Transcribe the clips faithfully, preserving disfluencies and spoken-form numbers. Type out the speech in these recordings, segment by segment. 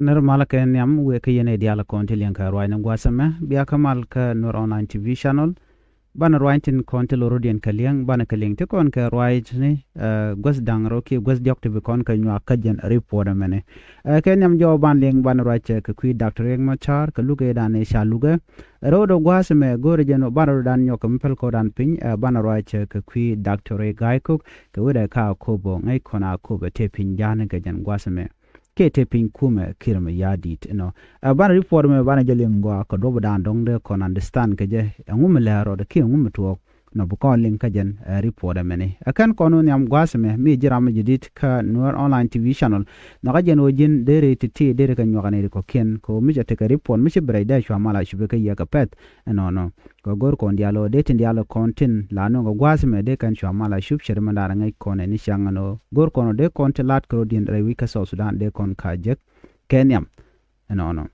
Nɛr malä kɛ nhiam wëë kä yɛn ɛ diaal kɔn ti liɛŋ kɛ ruaacni gua̱a̱th ɛmɛ, bia kä mal kä Nuer Online T V channel. Banɛ ruac tin kɔn ti lorodiɛn kɛ liɛŋ, banɛ kɛ liɛŋ ti kɔn kɛ ruaacni, eh, guäth da̱ŋ rɛw kiɛ guäth diɔ̱k ti bi kɔn kɛ nyuak kä jɛn report ɛmɛni. Eh, kɛ nhiam jɔw ban liɛŋ banɛ ruac kɛ kui̱ Doctor Riek Machar kɛ luk ëëdan ëë ca lukɛ. Rɛwdɛ gua̱a̱th ɛmɛ go̱o̱rɛ jɛn banɛ rɔ̱dan nyɔk kɛ mi päl kɔdan piny, eh, banɛ ruac kɛ kui̱ Doctor Riek Gai Kok kɛ wetdɛ kä Akobo, ŋäc kɔn Akobo tëë piny ja̱a̱ni kɛ jɛn gua̱a̱th ɛmɛ. Kiɛ tëë piny kumɛ Kiir Mayardit inɔ. Ɛ banɛ report mɛ banɛ jɛ liŋ gɔaa kɛ duɔpdan dɔ̱ŋ dee kɔn understand kɛ jɛ ɛŋu mi lɛr rɔɔdɛ kiɛ ɛŋu mi tuɔɔk. Nɔ bi kɔn liŋ kä jɛn, ɛ, report ɛmɛni. Ɛ kɛn kɔn wä nhiam gua̱a̱th ɛmɛ mi ji̱ ram mi ji̱ di̱t kä Nuer Online T V channel. Nhɔkä jɛn wä ji̱n deri ti̱ti̱ deri kɛ nyuak ni ri kɔ̱kiɛn kɛ wä mi cɛ tekɛ report mi ci bi rɛy dee cua mal a cupi kä yiɛk kɛ pɛth. Ɛnɔnɔ. Kɛ go̱r kɔn diaal ɔ dee tin diaal kɔn tin la nöŋ kɛ gua̱a̱th mɛ dee kɛn cua mal a cup cɛ ri mɛn da̱a̱n ŋäc kɔn ɛni ciaŋ ɛn ɔ go̱r kɔn ɔ dee kɔn ti la̱t kɛ rɔ diɛn rɛy wi̱c kä South Sudan dee kɔn ka jek. Kɛ nhiam ɛnɔnɔ.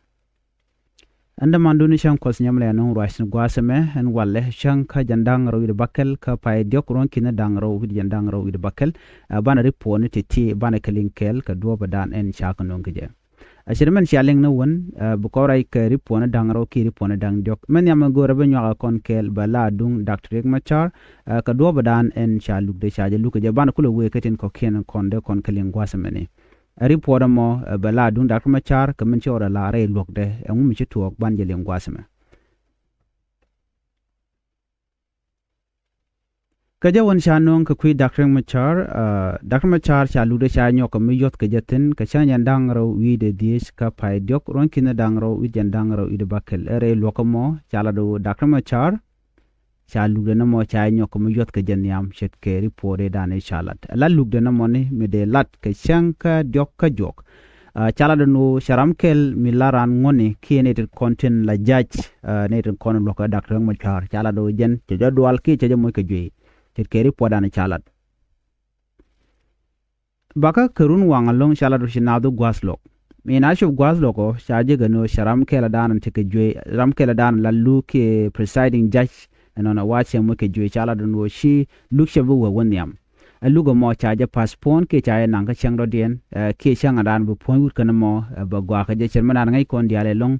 Ɛn dämandun cäŋ kuɔth nyɛm lɛ nöŋ ruac ni gua̱a̱th mɛ ɛn walɛ cäŋ kä jɛn da̱ŋ rɛw wi̱cdɛ bäkɛl kä pay diɔ̱k ruɔ̱n ki̱n da̱ŋ rɛw wi̱cdɛ jɛn da̱ŋ rɛw wi̱cdɛ bäkɛl. Ɛ banɛ report ni ti̱ti̱ banɛ kɛ liŋ kɛɛl kɛ duɔ̱ɔ̱pdan ɛn cak nöŋ kɛ jɛ. A cir mɛn cia liŋ ni wän, ɛ, bi kɔn ruac kɛ ripɔn da̱ŋ rɛw kiɛ ripɔn da̱ŋ diɔ̱k. Mɛn nhiam mi go̱o̱rɛ bi nyuak kɔn kɛɛl bɛ la duŋ Doctor Riek Machar, ɛ, kɛ duɔ̱ɔ̱pdan ɛn ca lukdɛ ca jɛ luk kɛ jɛ banɛ kulɛ wëë kä tin kɔ̱kiɛn kɔn dee kɔn kɛ liŋ gua̱a̱th ɛmɛni. Ɛ ripɔt ɛmɔ, ɛ, bɛ la duŋ Doctor Machar kɛ min ci ɣɔrɛ la rɛy luɔ̱kdɛ ɛŋu mi ci tuɔɔk ban jɛ liŋ gua̱a̱th ɛmɛ. Kä jɛ wän ca nööŋ kɛ kui̱ Doctor Riek Machar, ɛ, Doctor Machar ca lukdɛ ca nyɔk kɛ mi yuɔth kɛ jɛ thi̱n kɛ cäŋ jɛn da̱ŋ rɛw wi̱i̱dɛ dhieec kä pay diɔ̱k ruɔ̱n ki̱n da̱ŋ rɛw wi̱c jɛn da̱ŋ rɛw wi̱cdɛ bäkɛl. Ɛ rɛy luɔ̱k ɛmɔ ca lat ɣöö Doctor Machar ca lukdɛ nɔmɔ ca nyɔk kɛ mi yuɔth kɛ jɛ nhiam ce̱tkɛ ripot ëëdan ëë ca lat. Ɛ la lukdɛ nɔmɔni mi dee lat kɛ cäŋ kä diɔ̱k kä juɔk. Ɛ, ca lat ɛn ɣöö cɛ ram kɛl mi la raan ŋuɔ̱tni kiɛ nɛy tin kɔn tin la ja̱c, ɛ, nɛy tin kɔn luɔ̱k kɛ Doctor Riek Machar ca lat ɣöö jɛn cɛ jɛ dual kiɛ cɛ jɛ moc kɛ juey. Ce̱tkɛ ripotdan ca lat. Bakä kɛ run waŋ ɛlɔ̱ŋ ca lat ɣöö ci naath wä gua̱a̱th luɔk. Mi na cop gua̱a̱th luɔk ɔ ca jek ɛn ɣöö cɛ ram kɛl ɛ daanɔ tekɛ juey, ram kɛl ɛ daanɔ la luk kiɛ presiding judge ɛnɔnɔ wa cɛ moc kɛ juey ca lat ɛn ɣöö ci luk cɛ bi wä wä nhiam. Ɛ luk ɛmɔ ca jɛ postpone kiɛ ca jɛ naŋ kä cäŋ dɔ̱diɛn, ɛ, kiɛ cäŋ ɛ daanɔ bi puɔ̱ny wut kɛn ɛmɔ, ɛ, bɛ gɔaa kɛ jɛ cɛn mi naan ŋäc kɔn diaal ɛlɔ̱ŋ.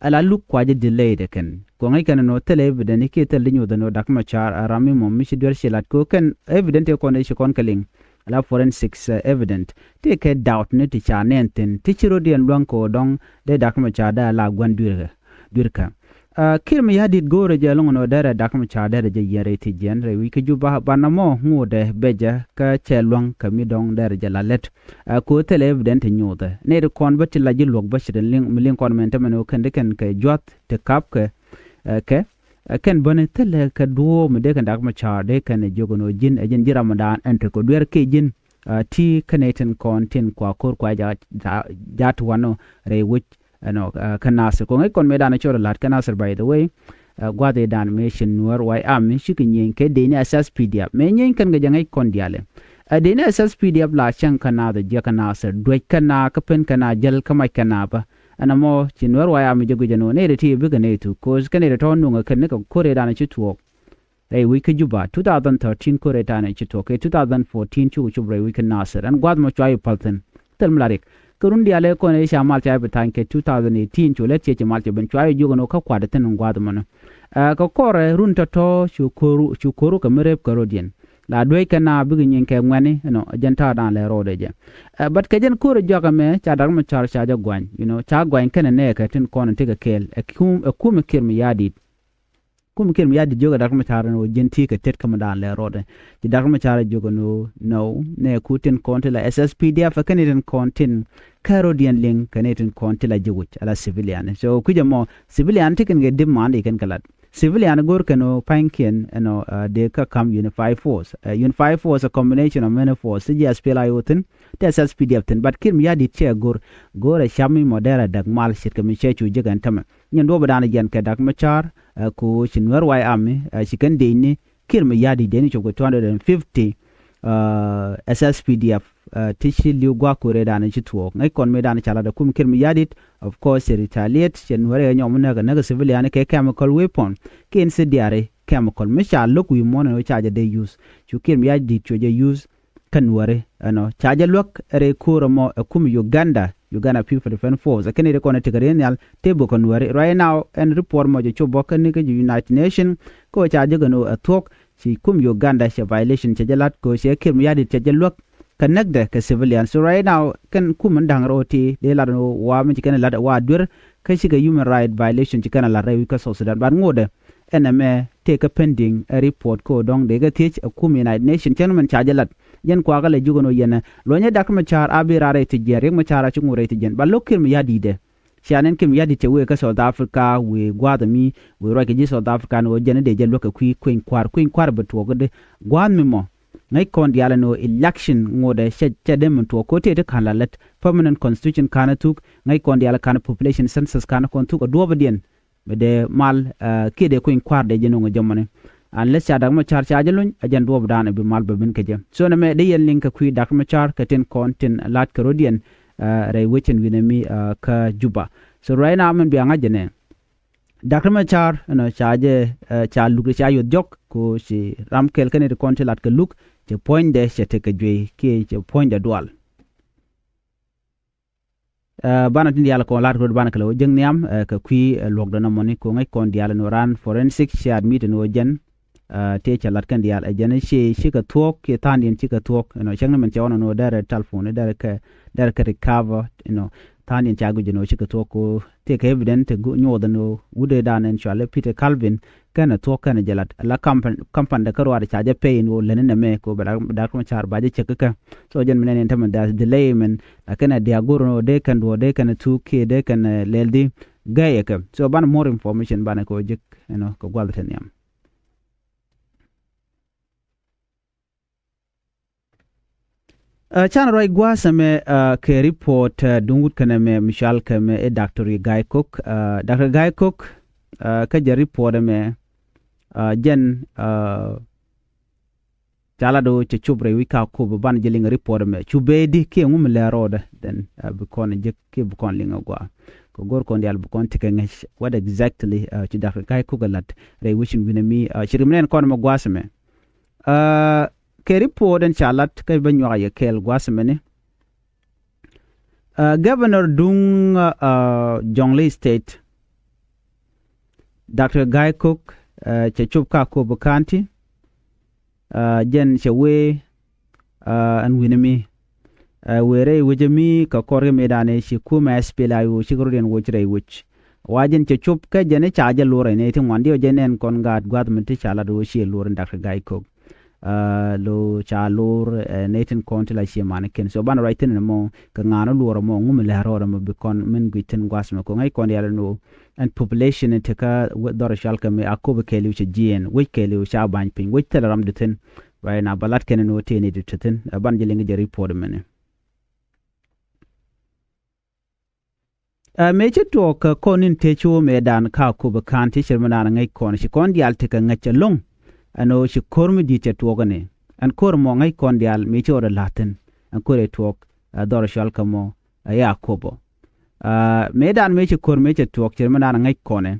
Ɛ la luk kua jɛ delay dɛ kɛn kua ŋäc kɛn ɛn ɣöö thilɛ evident kiɛ thil di nyoth ɛn ɣöö Doctor Machar ɛ ram mi mɔ mi ci duer ci lat kɛ ɣöö kɛn evident tëë kɔn ëë ci kɔn kɛ liŋ. Ala forensics, ɛ, evident ti kɛ doubt ni ti ca nɛn thi̱n ti ci rɔ̱diɛn luäŋ kɛ ɣöö dɔ̱ŋ dee Doctor Machar dee ala gua̱n dui̱rkɛ dui̱rkɛ. Ɛ, Kiir Mayardit go̱o̱rɛ jɛ ɛlɔ̱ŋ ɛn ɣöö derɛ Doctor Machar derɛ jɛ yiɛn rɛy ti jiɛn rɛy wi̱c kä Juba banɛ mɔ ŋotdɛ bɛ jɛ kä cɛ luäŋ kɛ mi dɔ̱ŋ derɛ jɛ la lät. Ɛ, kɛ ɣöö thilɛ evident ti nyothɛ nɛy ti kɔn bä ti la ji̱ luɔ̱k bä ci ti liŋ mi liŋ kɔn mɛn tämɛ ni ɣöö kɛn di kɛn kɛ jua̱th ti kapkɛ, ɛ, kɛ Ɛ kɛn bäni thilɛ kɛ duɔ̱ɔ̱p mi dee kɛn Doctor Machar dee kɛn ɛ jiök ɛn ɣöö ji̱n ɛ ji̱n ji̱ ramdan ɛn tekɛ duer kiɛ ji̱n. Ɛ, ti kä nɛy tin kɔn tin kua ko̱r kua jaat wanɔ rɛy wec ɛnɔ, ɛ, kä Nasir kɔ ŋäc kɔn mëëdan ɛ cɔl ɛ la̱t kä Nasir, by the way. Ɛ, gua̱th ëëdan mëë ci Nuäär White Army cikɛ nyieny kɛ dee ni S S P D F mëë nyieny kɛn kɛ jɛ ŋäc kɔn diaal ɛ. Ɛ, dee ni S S P D F la cäŋ kä naath ɛ jiäk kä Nasir duec kä naa kä pen kä naa jäl kä mac kä naa bä. Ɛn ɛmɔ ci Nuäär White Army jɛ guic ɛn ɣöö nɛy ti ti bikɛ nɛy thuk ko̱o̱c kä nɛy ti tɔ̱ nuŋ ɛ kɛn ni kɛ ko̱r ëëdan ci tuɔɔk. Rɛy wec kä Juba two thousand thirteen ko̱r ëëdan ci tuɔɔk kɛ two thousand fourteen cukɛ cop rɛy wec kä Nasir. Ɛn gua̱a̱th mɔ cua yi päl thi̱n. Thil mi la riɛk kɛ run diaal ëë kɔn ëë ca mal ca bi tha̱a̱ny kɛ two thousand eighteen cu lät ciɛ ci mal cɛ ben cua yi jiök ɛn ɣöö kä kuat thi̱n ɛn gua̱a̱th mɔnɔ. Ɛ, kɛ kɔrɛ run tɔ̱tɔ̱ cu ko̱ru cu ko̱ru kɛ mi rep kɛ rɔ̱diɛn. La duec kɛ na bikɛ nyieny kɛ ŋuɛ̈ni ɛnɔ jɛn ta̱a̱dan lɛ rɔɔdɛ jɛ. Ɛ, but kɛ jɛn ko̱r ɛ jɔak ɛmɛ ca Doctor Machar ca jɛ guany, you know, ca guany kɛnɛ nɛɛkɛ tin kɔn in tekɛ kɛɛl ɛ kum ɛ kum ɛ Kiir Mayardit. Kum ɛ Kiir Mayardit jiök ɛ Doctor Machar ɛn ɣöö ji̱n ti kɛ tet kä mi daan lɛ rɔɔdɛ. Ci Doctor Machar ɛ jiök ɛn ɣöö nɛw nɛɛku tin kɔn ti la S S P D F ɛ kɛn itin kɔn tin kɛ rɔ̱diɛn liŋ kɛn itin kɔn ti la ji̱ wi̱c ala civilian. So kui̱c ɛmɔ civilian ti kɛn kɛ dip maan di kɛn kɛ lat. Civilian go̱r kɛn ɣöö pa̱nykiɛn ɛnɔ, ɛ, dee kä ka̱m Unified Force. Ɛ, Unified Force a combination of many force ti ji̱ S P L A I O thi̱n ti S S P D F thi̱n, but Kiir Mayardit cɛ go̱r go̱r ɛ cam mi mɔ derɛ däk mal ce̱tkɛ mi cɛ cu ji̱ kɛn tämɛ. Nyin duɔ̱ɔ̱p ɛ da̱a̱n jiɛn kɛ Doctor Machar, ɛ, ku ci Nuäär White Army, ɛ, ci kɛn dee ni Kiir Mayardit dee ni cop kɛ two hundred and fifty, ɛ, S S P D F, ɛ, ti ci li̱w gua̱a̱k ko̱r ëëdan ci tuɔɔk. Ŋäc kɔn mëëdan ca lat ɛ kum Kiir Mayardit, of course, cɛ retaliate, cɛ Nuäär ɛ nyɔm näk näk civilian kɛ chemical weapon kɛ incendiary chemical mi ca lo̱k wi̱i̱ muɔ̱ɔ̱n ɛn ɣöö ca jɛ dee use. Cu Kiir Mayardit cu jɛ use kä Nuääri ɛnɔ ca jɛ luäk rɛy ko̱r ɛmɔ ɛ kum Uganda Uganda People Defense Force. Ɛ kɛn i̱ ri kɔn i̱ tekɛ ri̱n nhial tëë bök kɛ nuääri. Right now ɛn report mɔ jɛ cop bä kä ni kä United Nation kä ɣöö ca jek ɛn ɣöö ɛ thuɔ̱k ci kum Uganda cɛ violation cɛ jɛ la̱t kɛ ɣöö cɛ Kiir Mayardit cɛ jɛ luäk kɛ näkdɛ kɛ civilian. So right now kɛn kum in da̱ŋ rɛw ti dee lat ɛn ɣöö wa mi ci kɛn ɛ la̱t ɛ wa duer kä cikɛ human right violation ci kɛn ɛ la̱t rɛy wi̱c kä South Sudan. But ŋotdɛ ɛn ɛmɛ tëë kä pending ɛ report kä ɣöö dɔ̱ŋ dee kɛ thiec ɛ kum United Nation cäŋ mɛn ca jɛ lat. Jɛn kuakä lɛ jukɛ ni ɣöö yɛn ɛ luɔ̱nyɛ Doctor Machar a bi raar rɛy thiec jiɛn, Riek Machar a ci ŋot rɛy thiec jiɛn. But lo̱k Kiir Mayardit ɛ cia nɛn Kiir Mayardit cɛ wëë kä South Africa, wëë gua̱a̱th ɛmi, wëë ruac kɛ ji̱ South Africa ni ɣöö jɛn ɛ dee jɛ luäk kɛ kui̱ kueny kua̱r, kueny kua̱r bɛ tuɔɔk kä dee gua̱a̱th mi mɔ. Ŋäc kɔn diaal ɛn ɣöö election ŋotdɛ cɛ, cɛ dee min tuɔɔk ko̱ tëë ti ka̱n la lät permanent constitution ka̱n ɛ thuk, ŋäc kɔn diaal ka̱n population census ka̱n ɛ kɔn thuk ɛ duɔ̱ɔ̱pädiɛn. Mi dee mal, ah, kiɛ dee kueny kua̱r dee jɛ no̱ŋ ɛ jɔmɔni. Unless ca Doctor Machar ca jɛ luny, ɛ jɛn duɔ̱ɔ̱pdan ɛ bi mal bɛ ben kä jɛ. So nɛmɛ dee yɛn liŋ kɛ kui̱ Doctor Machar kɛ tin kɔn tin la̱t kɛ rɔ̱diɛn, ah, rɛy wecin wi̱nɛ mi, ah, kä Juba. So right now min bia ŋa̱c jɛ nɛ Doctor Machar, you know, ca jɛ, ah, ca luk ca yuɔth jɔk ko ci ram kɛl kɛn ti kɔn ti lat kɛ luk, cɛ puɔ̱nydɛ cɛ tekɛ juey kiɛ cɛ puɔ̱nydɛ dual. Ah, banɛ tin diaal kɔn la̱t kɛ rɔ̱ banɛ kɛ lɛ wä jek nhiam, ah, kɛ kui̱, ah, luɔ̱kdɛ nɔmɔni ko ŋäc kɔn diaal ɛn ɣöö raan forensic ci admit ɛn ɣöö jɛn, ah, tëë cɛ la̱t kɛn diaal ɛ jɛn ci, cikɛ thuɔ̱k kiɛ tha̱a̱ŋdiɛn cikɛ thuɔ̱k, you know, cäŋ ni min cɛ ɣɔn ɛn ɣöö derɛ telephone, derɛ kɛ, derɛ kɛ recover, you know, tha̱a̱ŋdiɛn ca guic ɛn ɣöö cikɛ thuɔ̱k ko tëë kɛ evidence tëë nyuɔth ɛn ɣöö wutdan ɛn cɔalɛ Peter Calvin, kɛnɛ thuɔ̱k kɛnɛ jɛ lat la kampan, kampandɛ kä ruaadɛ ca jɛ pɛy ɛn ɣöö lätni nɛmɛ kɛ ɣöö bɛ Doctor Machar ba jɛ cek kä kɛ. So jɛn mi nɛn in tämɛ there's delay mɛn, lakin ɛ diaal go̱r ɛn ɣöö dee kɛn duɔ̱ɔ̱r dee kɛn thuk kiɛ dee kɛn, eh, lɛl di gɛy ɛ kɛ. So banɛ more information banɛ kɛ ɣöö jek, you know, kɛ gua̱th te nhiam. Ah, canɛ ruac gua̱a̱th ɛmɛ, ah, kɛ report, ah, duŋ wut kɛnɛ mɛ mi cɔal kɛ mɛ i̱ Doctor Gai Kok. Ah, Doctor Gai Kok, ah, kä jɛ report ɛmɛ, ah, jɛn, ah, ca lat ɣöö cɛ cop rɛy wi̱c ka kop ban jɛ liŋ report ɛmɛ. Cu bee di kiɛ ŋu mi lɛ rɔɔdɛ, then, ah, bi kɔn jek kiɛ bi kɔn liŋ a gɔaa. Kɛ go̱r kɔn diaal bi kɔn tekɛ ŋäc what exactly, ah, cu Doctor Gai Kok ɛ lat rɛy wecin wi̱nɛ mi, ah, ci rim nɛn kɔn mɛ gua̱a̱th ɛmɛ. Ah, kɛ report ɛn ca lat kä bä nyuak a yɛ kɛɛl gua̱a̱th mɛni. Ah, Governor duŋ, ah, Jonglei State, Doctor Gai Kok, ah, cɛ cop ka Akobo County, ah, jɛn cɛ wee, ah, ɛn wi̱nɛ mi, ah, wëë rɛy wec ɛmi kɛ kɔr kɛ mëëdan ɛ ci kumɛ S P L A I O cikɛ rɔ̱diɛn woc rɛy wec. Wa jɛn cɛ cop kä jɛn i̱ ca jɛ lor ɛ nɛy ti ŋuan diɛ jɛ nɛn kɔn gaat gua̱th mi ti ca lat ɣöö ciɛ lor in Doctor Gai Kok. Ah, lo ca lor, eh, nɛy tin kɔn ti la ciɛ manikiɛn. So banɛ ruac thi̱n ɛn mɔ kɛ ŋa̱a̱n ɔ luɔr ɛmɔ ŋu mi lɛ rɔɔd ɛmɔ bi kɔn min guic thi̱n gua̱th mi kɔn ŋäc kɔn diaal ɛn ɣöö ɛn population in tekä dhɔr cɔal kɛ mi Akobo kɛɛliw cɛ jiɛɛn wec kɛɛliw ca ba̱ny piny wec thilɛ ram di thi̱n. Ruac na ba lat kɛn ɛn ɣöö tëë ni di te thi̱n. Eh, banɛ jɛ liŋ jɛ report mɛni. Ɛ mëë ci tuɔɔk kɛ kɔn in tëë ci wä mëëdan ka Akobo County cir mi naan ŋäc kɔn ci kɔn diaal tekɛ ŋäc ɛlɔ̱ŋ. Ɛn ɣöö ci ko̱r mi di̱i̱t cɛ tuɔɔk ɛn ɛ ɛn ko̱r mɔ ŋäc kɔn diaal mëë ci ɣɔt ɛ la̱thi̱n. Ɛn ko̱r ɛ tuɔɔk ɛ dhɔr cɔal kɛ mɔ ɛ ya Akobo. Ɛ mëëdan mëë ci ko̱r mëë cɛ tuɔɔk cir mi naan ŋäc kɔn ɛ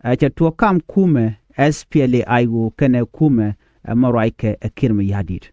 ɛ cɛ tuɔɔk kam kumɛ S P L A I O kɛnɛ kumɛ ɛ mɔ ruackɛ ɛ Kiir Mayardit.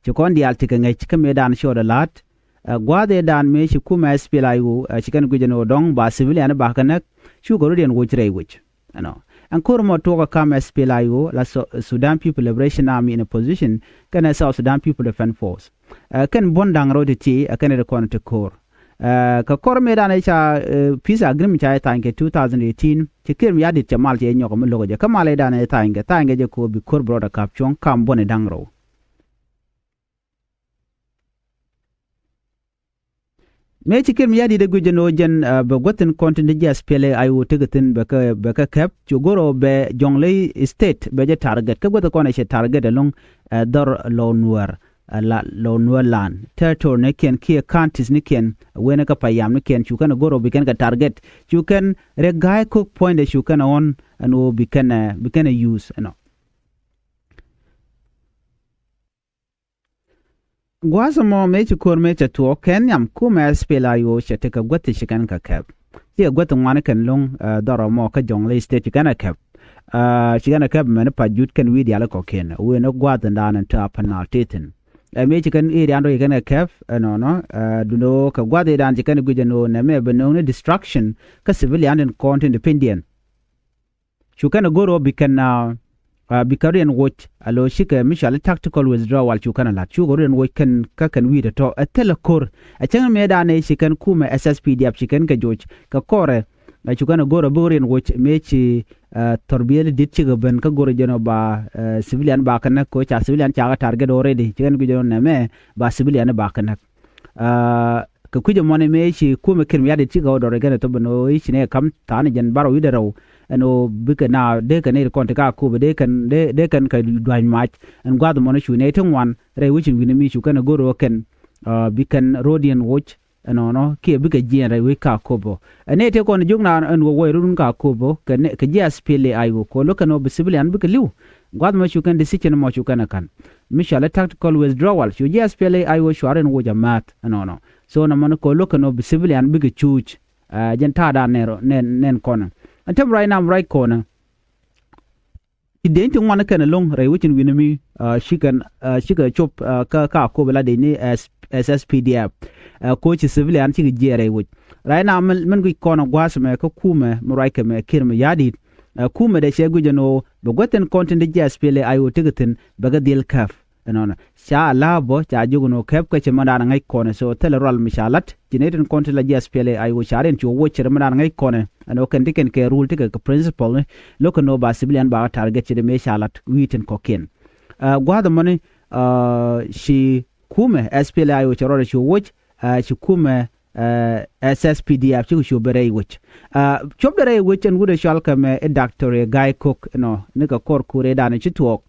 Ci kɔn diaal tekɛ ŋäc kä mëëdan ci ɣɔt ɛ la̱t. Ɛ gua̱a̱th ëëdan mëë ci kumɛ S P L A I O ɛ ci kɛn guic ɛn ɣöö dɔ̱ŋ ba civilian ba kɛ näk. Cukɛ rɔ̱diɛn woc rɛy wec. Ɛnɔ ɛn ko̱r mɔ tuɔɔk ɛ kam S P L A I O la Su- Sudan People Liberation Army in Opposition kɛnɛ South Sudan People Defense Force. Ɛ kɛn buɔ̱n da̱ŋ rɛw ti ti ɛ kɛn ri kɔn ti ko̱r. Ɛ kɛ kɔr mëëdan ɛ ca, ɛ, peace agreement ca ɛ tha̱a̱ny kɛ two thousand eighteen ci Kiir Mayardit cɛ mal cɛ nyɔk mi lo̱k ɛ jɛ kä mal ëëdan ɛ tha̱a̱ny kɛ tha̱a̱ny kɛ jɛ ko̱r bi ko̱r bi rɔɔdɛ ka̱p cuɔ̱ŋ kam buɔ̱n ɛ da̱ŋ rɛw. Mëë ci Kiir Mayardit ɛ guic ɛn ɣöö jɛn, ah, bɛ guäth thi̱n kɔn tin ti ji̱ S P L A I O tekɛ thi̱n bɛ kɛ, bɛ kɛ kɛp. Cu go̱r ɣöö bɛ Jonglei State bɛ jɛ target. Kä guäth kɔn ɛ cɛ target ɛlɔ̱ŋ, ah, dhɔr Lɔw Nuäär, ah, la Lɔw Nuäär lan. Territory ni kiɛn kiɛ counties ni kiɛn, wen kä payam ni kiɛn cu kɛn ɛ go̱r ɣöö bi kɛn kɛ target. Cu kɛn rɛ ga̱a̱c ko̱k puɔ̱nydɛ cu kɛn ɛ ɣɔn ɛn ɣöö bi kɛn ɛ, bi kɛn ɛ use ɛnɔ. Gua̱a̱th ɛmɔ mëë ci ko̱r mëë cɛ tuɔɔk kɛn nhiam kumɛ S P L A I O cɛ tekɛ guäth ti ci kɛn kɛ kɛp. Ciɛ guäth ŋuani kɛn lo̱ŋ, eh, dhɔrɔ mɔ kä Jonglei State ci kɛn ɛ kɛp. Eh, ci kɛn ɛ kɛp mɛn pa̱c jut kɛn wi̱i̱ diaal kɔ̱kiɛn. Wen ɛ gua̱a̱th in daanɛ te a pɛn na te thi̱n. Ɛ mëë ci kɛn area ɛn rɔ ci kɛn kɛ kɛp ɛnɔnɔ. Ɛ duundɛ ɣöö kɛ gua̱th ëëdan ci kɛn guic ɛn ɣöö nɛmɛ bɛ nööŋni destruction kä civilian tin kɔn tin di pinydiɛn. Cu kɛn ɛ go̱r ɣöö bi kɛn a, a, bi kɛn riɛn woc a lo̱ cikɛ mi cɔal i̱ tactical withdrawal cu kɛn ɛ la̱t. Cukɛ riɛn woc kɛn kä kɛn wi̱i̱ tɔ̱tɔ̱ ɛ thilɛ ko̱r. Ɛ cäŋ mëëdan ëë ci kɛn kumɛ S S P D F ci kɛn kɛ joc kɛ kɔrɛ. Ɛ cu kɛn ɛ go̱r ɛ bi riɛn woc mëë ci, ɛ, thɔrbiɛl di̱t cikɛ ben kä go̱r ɛ jɛn ɔ ba, ɛ, civilian ba kɛ näk kɛ ɣöö ca civilian ca kɛ target already. Ci kɛn guic jɛn ɔ nɛmɛ ba civilian ba kɛ näk. Ɛ kɛ kui̱c ɛmɔni mëë ci kumɛ Kiir Mayardit cikɛ ɣöö dɔr ɛ kɛn ɛ thop ɛn ɣöö i̱ ci nɛ kam tha̱a̱n ɛ jɛn bar wi̱cdɛ rɛw ɛn ɣöö bikɛ na dee kɛn nɛy ti kɔn ti ka Akobo dee kɛn, dee, dee kɛn kɛ dua̱ny mac. Ɛn gua̱th ɛmɔni cu nɛy ti ŋuan rɛy wec in wi̱ni mi cu kɛn ɛ go̱r ɣöö kɛn, ɛ, bi kɛn ro̱diɛn woc ɛnɔnɔ kiɛ bikɛ jiɛɛn rɛy wec ka Akobo. Ɛ nɛy tëë kɔn jiök naan ɛn ɣöö wä run ka Akobo kɛ nɛ-, kɛ ji̱ S P L A I O kɛ ɣöö lo̱k kɛn ɣöö bi civilian bikɛ li̱w. Gua̱th mɔ cu kɛn decision mɔ cu kɛn ɛ ka̱n mi cɔal i̱ tactical withdrawal cu ji̱ S P L A I O cuarɛ ɛn woc amääth ɛnɔnɔ. So nɔmɔni kɛ ɣöö lo̱k kɛn ɣöö bi civilian bikɛ cuuc. Ɛ jɛn ta̱a̱dan nɛn rɔ, nɛn, nɛn kɔnɛ. Ɛn tɛm ruac nam ruac kɔnɛ. Ci deny ti ŋuan kɛn ɛlɔ̱ŋ rɛy wec in wi̱ni mi, ɛ, cikɛn, ɛ, cikɛ cop, ɛ, kä, kä Akobo la deny ni S-, S S P D F. Ɛ, koci civilian cikɛ jiɛɛn rɛy wec. Ruac nam mɛn, mɛn guic kɔn ɛ gua̱a̱th ɛmɛ kä kumɛ mi ruac kɛ mɛ Kiir Mayardit. Ɛ, kumɛ dee cɛ guic ɛn ɣöö bɛ gua̱th tin kɔn tin di ji̱ S P L A I O tekɛ thi̱n bɛ kɛ dhil käp. Ɛnɔnɔ. Ca la̱a̱ bä ca jiök ɛn ɣöö kɛp kä cɛ mɛndan ŋäc kɔnɛ. So thilɛ rual mi ca la̱t ci nɛy tin kɔn ti la ji̱ S P L A I O ca riɛn ci wä woc cɛ ri mɛndan ŋäc kɔnɛ. Ɛn ɣöö kɛn ti kɛn kɛ rule ti kɛ kɛ principle ni lo̱k kɛn ɣöö ba civilian ba kɛ target ci ri mëë ca la̱t wi̱i̱ tin kɔ̱kiɛn. Ɛ, gua̱a̱th ɛmɔni, ɛ, ci kumɛ S P L A I O cɛ rɔɔdɛ ci wä woc, ɛ, ci kumɛ, ɛ, S S P D F cikɛ cop rɛy wec. Ɛ, cop dɛ rɛy wec ɛn wut ɛ cɔal kɛ mɛ i̱ Doctor Gai Kok ɛnɔ nikɛ kɔr kur ëëdan ci tuɔɔk.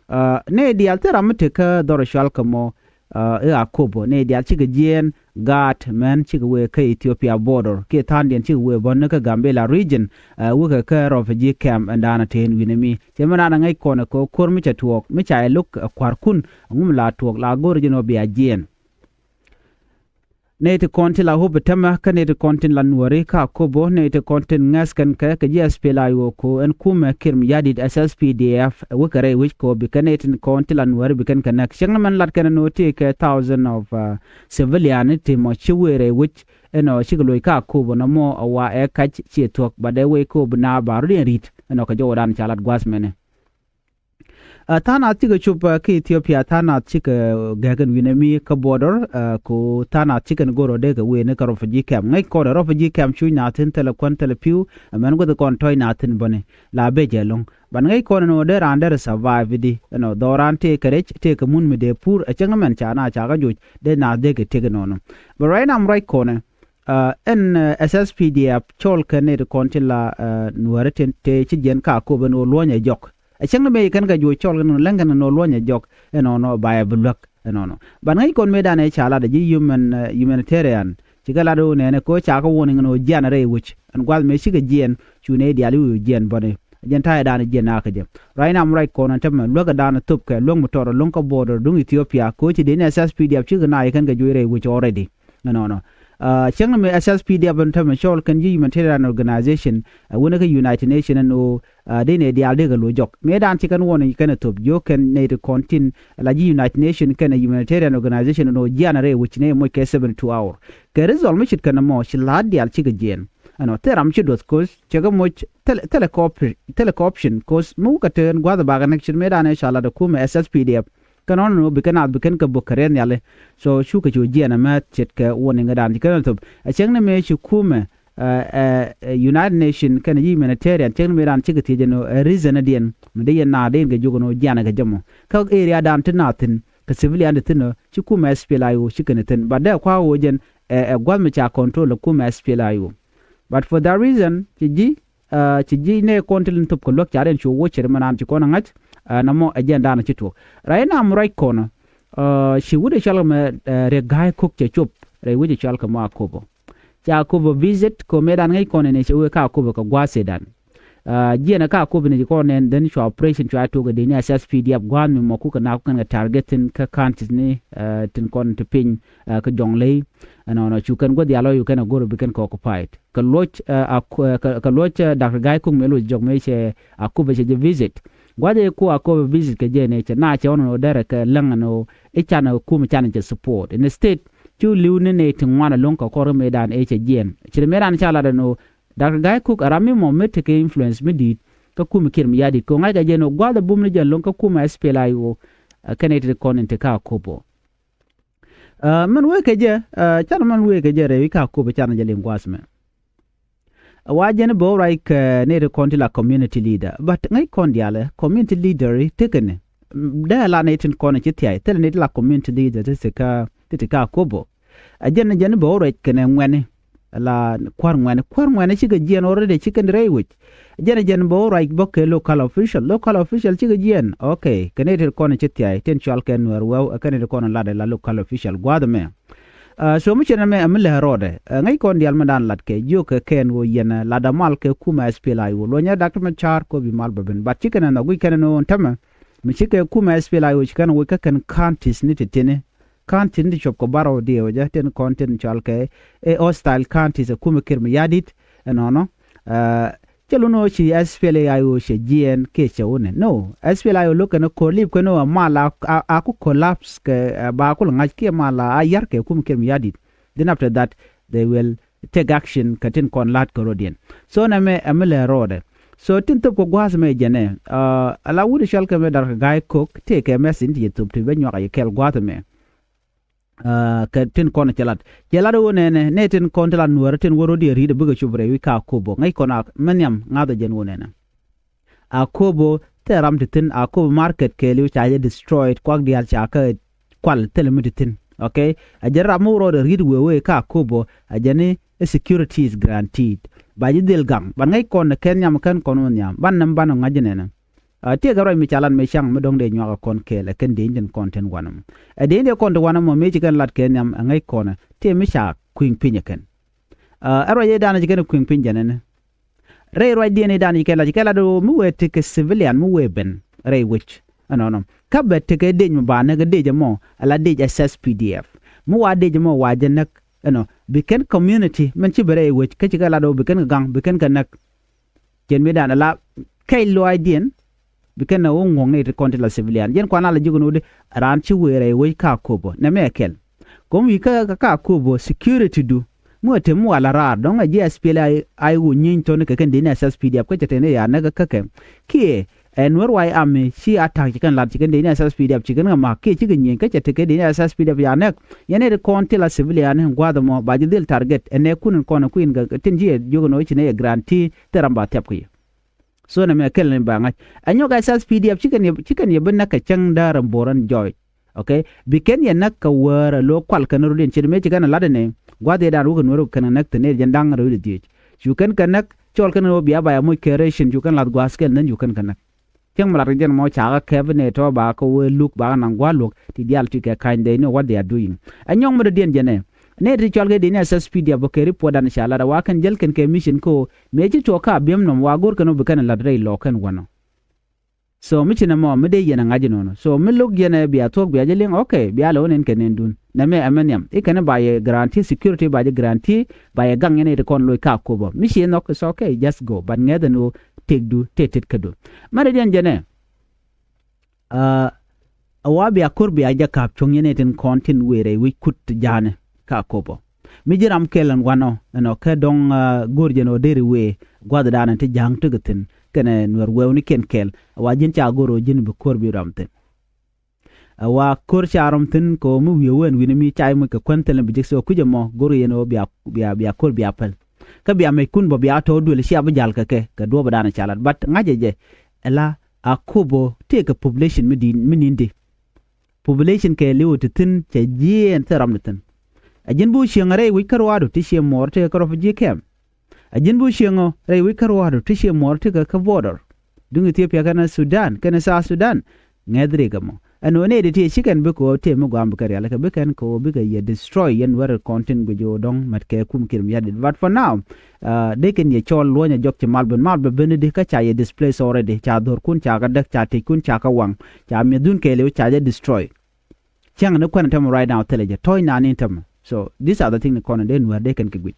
Ɛ, nɛy diaal thil ram mi tekä dhɔr cɔal kɛ mɔ, ɛ, i̱ Akobo, nɛy diaal cikɛ jiɛɛn gaat mɛn cikɛ wëë kä Ethiopia border kiɛ tha̱a̱ŋdiɛn cikɛ wëë bä ni kä Gambela region, ɛ, wekɛ kä refugee camp ɛn da̱a̱n ɛ tëë ɛn wi̱ni mi. Cɛ mɛndan ɛ ŋäc kɔnɛ kɛ ɣöö ko̱r mi cɛ tuɔɔk mi ca ɛ lo̱k ɛ kua̱rkun, ɛŋu mi la tuɔɔk la go̱r jɛn ɣöö bia jiɛɛn. Nɛy ti kɔn ti la hope tämɛ kä nɛy ti kɔn tin la nuɔri kä Akobo, nɛy ti kɔn tin ŋäth kɛn kɛ, kɛ ji̱ S P L A I O ko ɛn kumɛ Kiir Mayardit S S P D F, ɛ wekɛ rɛy wec ko bi kɛn nɛy ti kɔn ti la nuɔri bi kɛn kɛ näk. Cäŋ ni mɛn lat kɛn ni nɔ ti kɛ thousand of, uh, civilian ti mɔ ci wëë rɛy wec ɛnɔ cikɛ loc kä Akobo nɔmɔ ɛ wa ɛ kac ciɛ thuɔ̱k, but ɛ wec ko bi na ba rɔ̱diɛn ri̱t ɛnɔ kɛ jɔwdan ca lat gua̱th mɛnɛ. Ɛ, tha̱a̱ŋ nath cikɛ cop, ɛ, kä Ethiopia, tha̱a̱ŋ nath cikɛ gɛ̈k ɛn wi̱nɛ mi kä border, ɛ, ku tha̱a̱ŋ nath cikɛn go̱r ɔ dee kɛ wëë ni kä refugee camp. Ŋäc kɔn ɛ refugee camp cuc nath thi̱n thilɛ kuän thilɛ pi̱w, ɛ mɛn guäth kɔn tɔ̱c nath thi̱n bäni la bec ɛlɔ̱ŋ. Ban ŋäc kɔn ɛn ɣöö dee raan derɛ survive di, ɛnɔ dhɔran tëë kɛ rɛc, tëë kɛ mun mi dee pur, ɛ cäŋ mɛn ca na ca kä joc, dee nath dee kɛ tëk ɛnɔnɔ. But right now, right kɔn ɛ, Ɛ, ɛn, ɛ, S S P D F cɔl kɛ nɛy ti kɔn tin la, ɛ, nuäärä tin te ci jiɛn ka kop ɛn ɣöö luɔ̱nyɛ jɔk. Ɛ cäŋ ni mëë kɛn kɛ juɔc cɔl kɛn läŋ kɛn ɛn ɣöö luɔ̱nyɛ jɔk ɛnɔnɔ ba yɛ bi luäk ɛnɔnɔ. Ban ŋäc kɔn mëëdan ɛ ca lat ɛ ji̱ human, ɛ, humanitarian. Ci kɛ lat ɣöö nɛɛnɛ kɛ ɣöö ca kɛ warning ɛn ɣöö jiɛn rɛy wec. Ɛn gua̱th mëë cikɛ jiɛn cu nɛy diaal i̱ wec jiɛn bɔni. Jiɛn ta̱yɛ dan jiɛn nakä jɛ. Ruac nam ruac kɔn ɛn tämɛ luäk ɛ dan thop kɛ luäk mi tɔr ɛlɔ̱ŋ kä border duŋ Ethiopia kɛ ɣöö ci dee ni S S P D F cikɛ nac kɛn kɛ juɔc rɛy wec already. Ɛnɔnɔ. Ɛ, cäŋ ni mi S S P D F ɛn tämɛ cɔl kɛn ji̱ humanitarian organization, ɛ, wänɛ kä United Nation ɛn ɣöö, ɛ, dee nɛy diaal dee kɛ lo̱c jɔk. Mëëdan ci kɛn warning kɛn ɛ thop jiök kɛn nɛy ti kɔn tin la ji̱ United Nation kɛn ɛ humanitarian organization ɛn ɣöö jianɛ rɛy wec nɛy moc kɛ seventy two hour. Kɛ result mi ce̱tkɛ nɔmɔ ci la̱a̱t diaal cikɛ jiɛɛn. Ɛnɔ thil ram ci duɔth ko̱th cɛ kɛ moc thilɛ, thilɛ kɛ op-, thilɛ kɛ option ko̱th mi wä kɛ te ɛn gua̱th ɛ bakɛ näk ce̱t mëëdan ɛ ca lat ɛ kumɛ S S P D F. Kɛn ɣän ɛn ɣöö bi kɛn naath bi kɛn kɛ bök kɛ riɛth nhiali. So cukɛ cu jiɛɛn ɛmɛ ce̱tkɛ warning ɛ dan ci kɛn ɛ thop. Ɛ cäŋ ni mëë ci kumɛ, ɛ, ɛ, ɛ, United Nation kɛnɛ ji̱ humanitarian cäŋ ni mëë dan cikɛ thiec ɛn ɣöö ɛ reason ɛ diɛn mi dee yɛn naath dee yɛn kɛ jiök ɛn ɣöö jianɛ kɛ jɛ mɔ. Kä area dan ti naath thi̱n kɛ civilian ti thi̱n ɔ ci kumɛ S P L A I O ci kɛn ɛ thi̱n. But dee kua̱r ɣöö jɛn ɛ, ɛ gua̱th mi ca control ɛ kumɛ S P L A I O. But for that reason ci ji̱, ɛ, ci ji̱ nɛy kɔn ti lin thop kɛ luäk ca riɛn cu woc cɛ ri mi naan ci kɔn ɛ ŋa̱c, ɛ, nɔmɔ ɛ jɛn dan ci tuɔɔk. Ruac nam ruac kɔn, ɛ, ci wut ɛ cɔal kɛ mɛ, ɛ, Riek Gai Kok cɛ cop rɛy wec ɛ cɔal kɛ mɔ Akobo. Ca Akobo visit kɛ mëëdan ŋäc kɔn ɛn ɛ cɛ wee ka Akobo kɛ gua̱a̱th ëëdan. Ɛ, jiɛn ɛ ka Akobo ni ci kɔn ɛn then cua operation cua tok ɛ dee ni S S P D F gua̱a̱th mi mɔ kukɛ nak kukɛn kɛ target thi̱n kä counties ni, ɛ, tin kɔn ti piny, ɛ, kä Jonglei. Ɛnɔnɔ cu kɛn guäth yalɔ cu kɛn ɛ go̱r bi kɛn kɛ occupied. Kɛ luɔc, ɛ, a ku-, ɛ, kɛ, kɛ luɔc, ɛ, Doctor Gai Kok mëë luɔc jɔk mëë cɛ Akobo cɛ jɛ visit. Gua̱th ëë ku Akobo visit kɛ jɛ ni cɛ na cɛ ɣɔn ni ɣöö derɛ kɛ läŋ ni ɣöö i̱ canɛ kumɛ canɛ cɛ support. Instead, cu li̱w ni nɛy ti ŋuan ɛlɔ̱ŋ kɛ kɔr mëëdan ëë cɛ jiɛɛn. Ci ri mëëdan ca lat ɛn ɣöö Doctor Gai Kok a ram mi mɔ mi tekɛ influence mi di̱i̱t kä kumɛ Kiir Mayardit kɛ ɣöö ŋa̱ckɛ jɛ ni ɣöö gua̱th ɛ bum ni jɛ ɛlɔ̱ŋ kä kumɛ S P L A I O. Ɛ kɛn ɛ ti kɔn in ti kä Akobo. Ɛ, mɛn wee kɛ jɛ, ɛ, canɛ mɛn wee kɛ jɛ rɛy wi̱c kä Akobo canɛ jɛ liŋ gua̱a̱th mɛ. Ɛ, wa jɛn bɛ wä ruac kɛ nɛy ti kɔn ti la community leader. But ŋäc kɔn diaalɛ, community leader i̱ tekɛ ni. Dee la nɛy tin kɔn ci thia̱c, thilɛ nɛy ti la community leader ti ti kä, ti ti kä Akobo. Ɛ jɛn, jɛn bɛ wä ruac kɛnɛ ŋuɛni. La kua̱r ŋuɛni, kua̱r ŋuɛni cikɛ jiɛɛn already, cikɛ ni rɛy wec. Jɛn, jɛn bɛ wä ruac bä kɛ local official, local official cikɛ jiɛɛn. Okay, kɛ nɛy ti kɔn ci thia̱c, tin cɔal kɛ Nuɛr Wɛw, ɛ kɛ nɛy ti kɔn lat ɛ la local official gua̱a̱th ɛmɛ. Ɛ, so mi cɛ nɛmɛ ɛ mi lɛ rɔɔdɛ. Ɛ, ŋäc kɔn diaal mi dan lat kɛ jiök kɛ kɛn ɣöö yɛn, ɛ, lat ɛ mal kɛ kumɛ S P L A I O. Luɔnyɛ Doctor Machar kɔ bi mal bɛ ben. But cikɛ nɛ nhɔk guic kɛn ni ɣöö tämɛ mi cikɛ kumɛ S P L A I O ci kɛn ɣöö kä kɛn counties ni ti tini. Counties ni ti cuɔp kɛ bärɔw diɛw jɛ tin kɔn tin cɔal kɛ ɛ hostile counties ɛ kumɛ Kiir Mayardit ɛnɔnɔ. Ɛ, cɛ lun ɣöö ci S P L A I O cɛ jiɛɛn kiɛ cɛ wunɛ. No, S P L A I O lo̱k kɛn ɛ ko̱r lip kɛn ɣöö a mal a, a, a ku collapse kɛ, ɛ, ba ku lɛ ŋa̱c kiɛ mal a, a yar kɛ kumɛ Kiir Mayardit. Then after that, they will take action kɛ tin kɔn la̱t kɛ rɔ̱diɛn. So nɛmɛ ɛ mi lɛ rɔɔdɛ. So tin thop kɛ gua̱a̱th mɛ jɛnɛ. Ɛ, a la wut cɔal kɛ mɛ Doctor Gai Kok, tëëkɛ message ti yɛ thop ti bɛ nyuak a yɛ kɛl gua̱a̱th mɛ. Ɛ, kɛ tin kɔn cɛ lat. Cɛ lat ɣöö nɛnɛ, nɛ tin kɔn ti lat Nuäärä tin wä rɔ̱diɛn ri̱t a bikɛ cop rɛy wi̱c kä Akobo. Ŋäc kɔn a mɛ nhiam ŋa̱thä jɛn ɣöö nɛnɛ. Akobo thil ram ti thi̱n, Akobo market kɛɛliw ca jɛ destroyed, kuak diaal ca kä kual thilɛ mi ti thi̱n. Okay? A jɛn ram mi wä rɔɔdɛ ri̱t wee wee kä Akobo, a jɛn ni security is guaranteed. Ba ji̱ dhil gaŋ, ban ŋäc kɔn ni kɛn nhiam kɛn kɔn wä nhiam, ban nɛm ban ŋa̱c jɛ nɛnɛ. Ɛ, tiɛɛkɛ ruac mi ca lat mi ca̱ŋ mi dɔ̱ŋ dee nyuak ɛ kɔn kɛɛl ɛ kɛn dee nyin tin kɔn tin wanɛ mɔ. Ɛ dee nyin dee kɔn tin wanɛ mɔ mi ci kɛn lat kɛ nhiam ɛ ŋäc kɔn ɛ, tiɛ mi ca kui̱ny piny ɛ kɛn. Ɛ, ɛ ruac ëë danɛ ci kɛn kui̱ny piny jɛn ɛnɛ. Rɛy ruacdiɛn ëë danɛ ci kɛn lat, ci kɛn lat ɣöö mi wëë tekɛ civilian mi wëë ben rɛy wec. Ɛnɔnɔ. Kä bɛ tekɛ dec mi ba näk ɛ dec ɛmɔ, ɛ la dec S S P D F. Mi wa dec ɛmɔ wa jɛ näk, ɛnɔ. Bi kɛn community, min ci ben rɛy wec, kä ci kɛn lat ɣöö bi kɛn kɛ gaŋ, bi kɛn kɛ näk. Jɛn mëëdan ala kɛc lɔaacdiɛn, bi kɛn a wä ŋuɔ̱k ni ti kɔn ti la civilian. Jɛn kuan ala ji̱ kɔn wä di raan ci wëë rɛy wec kä Akobo. Nɛmɛ ɛ kɛl. Kɔm wi̱i̱ kä, kä, kä Akobo security du. Mi wä te mi wa la raar, dɔ̱ŋ a ji̱ S P L A I O nyieny thon kɛ kɛn dee ni S S P D F kä cɛ te ni ya näk kä kɛ. Kiɛ, ɛ Nuɛr White Army ci attack ci kɛn lat ci kɛn dee ni S S P D F ci kɛn kɛ mak kiɛ cikɛ nyieny kä cɛ te kɛ dee ni S S P D F ya näk. Yɛn ɛ ti kɔn ti la civilian in gua̱a̱th ɛmɔ ba ji̱ dhil target. Ɛ nɛ kun in kɔn in kui̱n kɛ tin ji̱ ɛ jiök in ɣöö ci nɛ yɛ guarantee thil ram ba thiap kɛ yɛ. So nɛmɛ kɛl ni ba ŋa̱c. Ɛ nyɔk S S P D F ci kɛn yɛ, ci kɛn yɛ bi näk kɛ cäŋ däär in bo̱o̱r ɛn jɔɔc. Okay? Bi kɛn yɛ näk kɛ wäär ɛ lo̱o̱k kual kɛn rɔ̱diɛn ci mɛ ci kɛn ɛ lat ɛnɛ. Gua̱a̱th yɛ daan wä kɛ Nuɛr kɛn ɛ näk thi̱n ɛ jɛn da̱ŋ rɛw wi̱cdɛ dhieec. Cu kɛn kɛ näk cɔl kɛn ɛ wä bia ba yɛ moc kɛ ration cu kɛn lath gua̱a̱th kɛl nɛn cu kɛn kɛ näk. Cäŋ mi lat kɛ jɛn mɔ ca kɛ kɛp ni tɔ ba kɛ wee luk ba kɛ naŋ gua̱a̱r luɔk ti diaal ti kɛ ka̱ny they know what they are doing. Ɛ nyɔk mi dɔ̱diɛn jɛn ɛ. Nɛ ti cɔal kɛ dee ni S S P D F bä kɛ report dan ca lat a wa kɛn jäl kɛn kɛ mission ko mëë ci tuɔɔk ka biɛm nɔm wa go̱r kɛn wä bi kɛn lat rɛy lɔɔk kɛn wanɔ. So mi ci nɛ mɔ mi dee yɛn a ŋa̱c inɔnɔ. So mi lo̱k yɛn ɛ bia thuɔ̱k bia jɛ liŋ, okay, bia lɛ wä nɛn kɛ nɛn dun. Nɛ mɛ ɛmɛ nhiam. I̱ kɛn ba yɛ guarantee security ba jɛ guarantee ba yɛ gaŋ yɛn iti kɔn loc ka Akobo. Mi ci nhɔk, it's okay, just go. But ŋɛth ɛn ɣöö tëkdu tëë tet kädu. Mɛn dɔ̱diɛn jɛn ɛ. Aa, a wa bia ko̱r bia jɛ ka̱p cuɔ̱ŋ yɛn ɛ tin kɔn tin wëë rɛy wi̱c kut ja̱a̱nɛ ka Akobo. Mi ji̱ ram kɛl ɛn wanɔ ɛnɔ kɛ dɔ̱ŋ, aa, go̱r jɛn ɔ deri wëë gua̱thdan ɛn ti ja̱a̱ŋ tekɛ thi̱n kɛnɛ Nuɛr wɛwnikiɛn kɛl. A wa ji̱n ca go̱r ɔ ji̱n bi ko̱r bi ram thi̱n. A wa ko̱r ca ram thi̱n kɛ ɔ mi wi̱i̱ ween wi̱ni mi ca i̱ muc kɛ kuän thilɛ bi jek so kui̱c ɛmɔ go̱r yɛn ɔ bia, bia, bia ko̱r bia päl. Kä bia mɛckun bä bia tɔ̱ duël cia bi ja̱l kɛ kɛ kɛ duɔ̱ɔ̱pdan ca lat. But ŋa̱cɛ jɛ ɛla Akobo tëëkɛ population mi di̱i̱n, mi ni̱n di. Population kɛɛliw ti thi̱n cɛ jiɛɛn thil ram ti thi̱n. A ji̱n bi wä cieŋ a rɛy wi̱c kä ruaadu ti cie muɔɔr ti kɛ kä refugee camp. A ji̱n bi wä cieŋ ɔ rɛy wi̱c kä ruaadu ti cie muɔɔr ti kɛ kä border. Duŋ Ethiopia kɛnɛ Sudan kɛnɛ South Sudan. Ŋɛth rik ɛmɔ. Ɛn ɣöö nɛy ti ti ci kɛn bikɛ ɣöö tëë mi gua̱a̱m bikɛ rialikä bikɛn kɛ ɣöö bikɛ yɛ destroy yɛn wɛr kɔn tin guic ɣöö dɔ̱ŋ mɛt kɛ kum Kiir Mayardit. But for now, aa, dee kɛn yɛ cɔl luɔ̱nyɛ jɔk ci mal ben, mal ben ben di kä ca yɛ displace already, ca dho̱rkun ca kɛ däk, ca tickun ca kɛ waŋ, ca mi̱ethdun kɛɛliw ca jɛ destroy. Cäŋ ni kuɛn tämɛ right now thilɛ jɛ tɔ̱ɔ̱c naan in tämɛ. So these are the thing ni kɔn in dee Nuäär dee kɛn kɛ guic.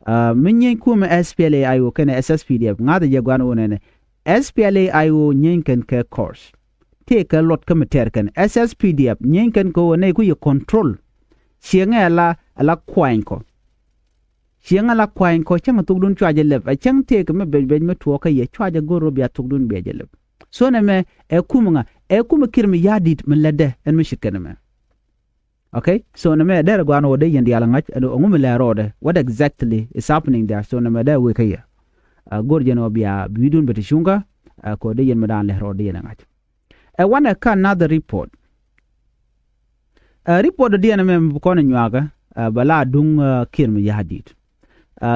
Aa, mi nyieny kumɛ S P L A I O kɛnɛ S S P D F ŋa̱thɛ jɛ gua̱n wunɛ nɛ. S P L A I O nyieeny kɛn kɛ course. Tëëkɛ luɔt kä mi tɛɛr kɛn. S S P D F nyieeny kɛn kɛ ɣöö nɛy ku yɛ control. Cieŋɛ ala, ala kuany kɔ. Cieŋɛ ala kuany kɔ cäŋ thokdun cua jɛ lɛp. Ɛ cäŋ tëëkɛ mi bɛc bɛc mi tuɔɔk kä yɛ cua jɛ go̱r rɔ bia thokdun bia jɛ lɛp. So nɛmɛ ɛ kum ŋa, ɛ kum Kiir Mayardit mi lätdɛ ɛn mi ce̱tkɛ nɛmɛ. Okay, so nɛmɛ dɛr guan wä dee yɛn dial ŋa̱c ɛn ŋu mi lɛ rɔɔdɛ, what exactly is happening there? So nɛmɛ dee wek kä yɛ. Go̱r jɛn wä bia bi̱i̱dun bɛ ti cuŋkä. Kɔ dee yɛn mi daan lɛ rɔɔdɛ yɛn ŋa̱c. Ɛ wanɛ kä another report. Report dee diɛn mɛ kɔn nyuakä bɛ la duŋ Kiir Mayardit.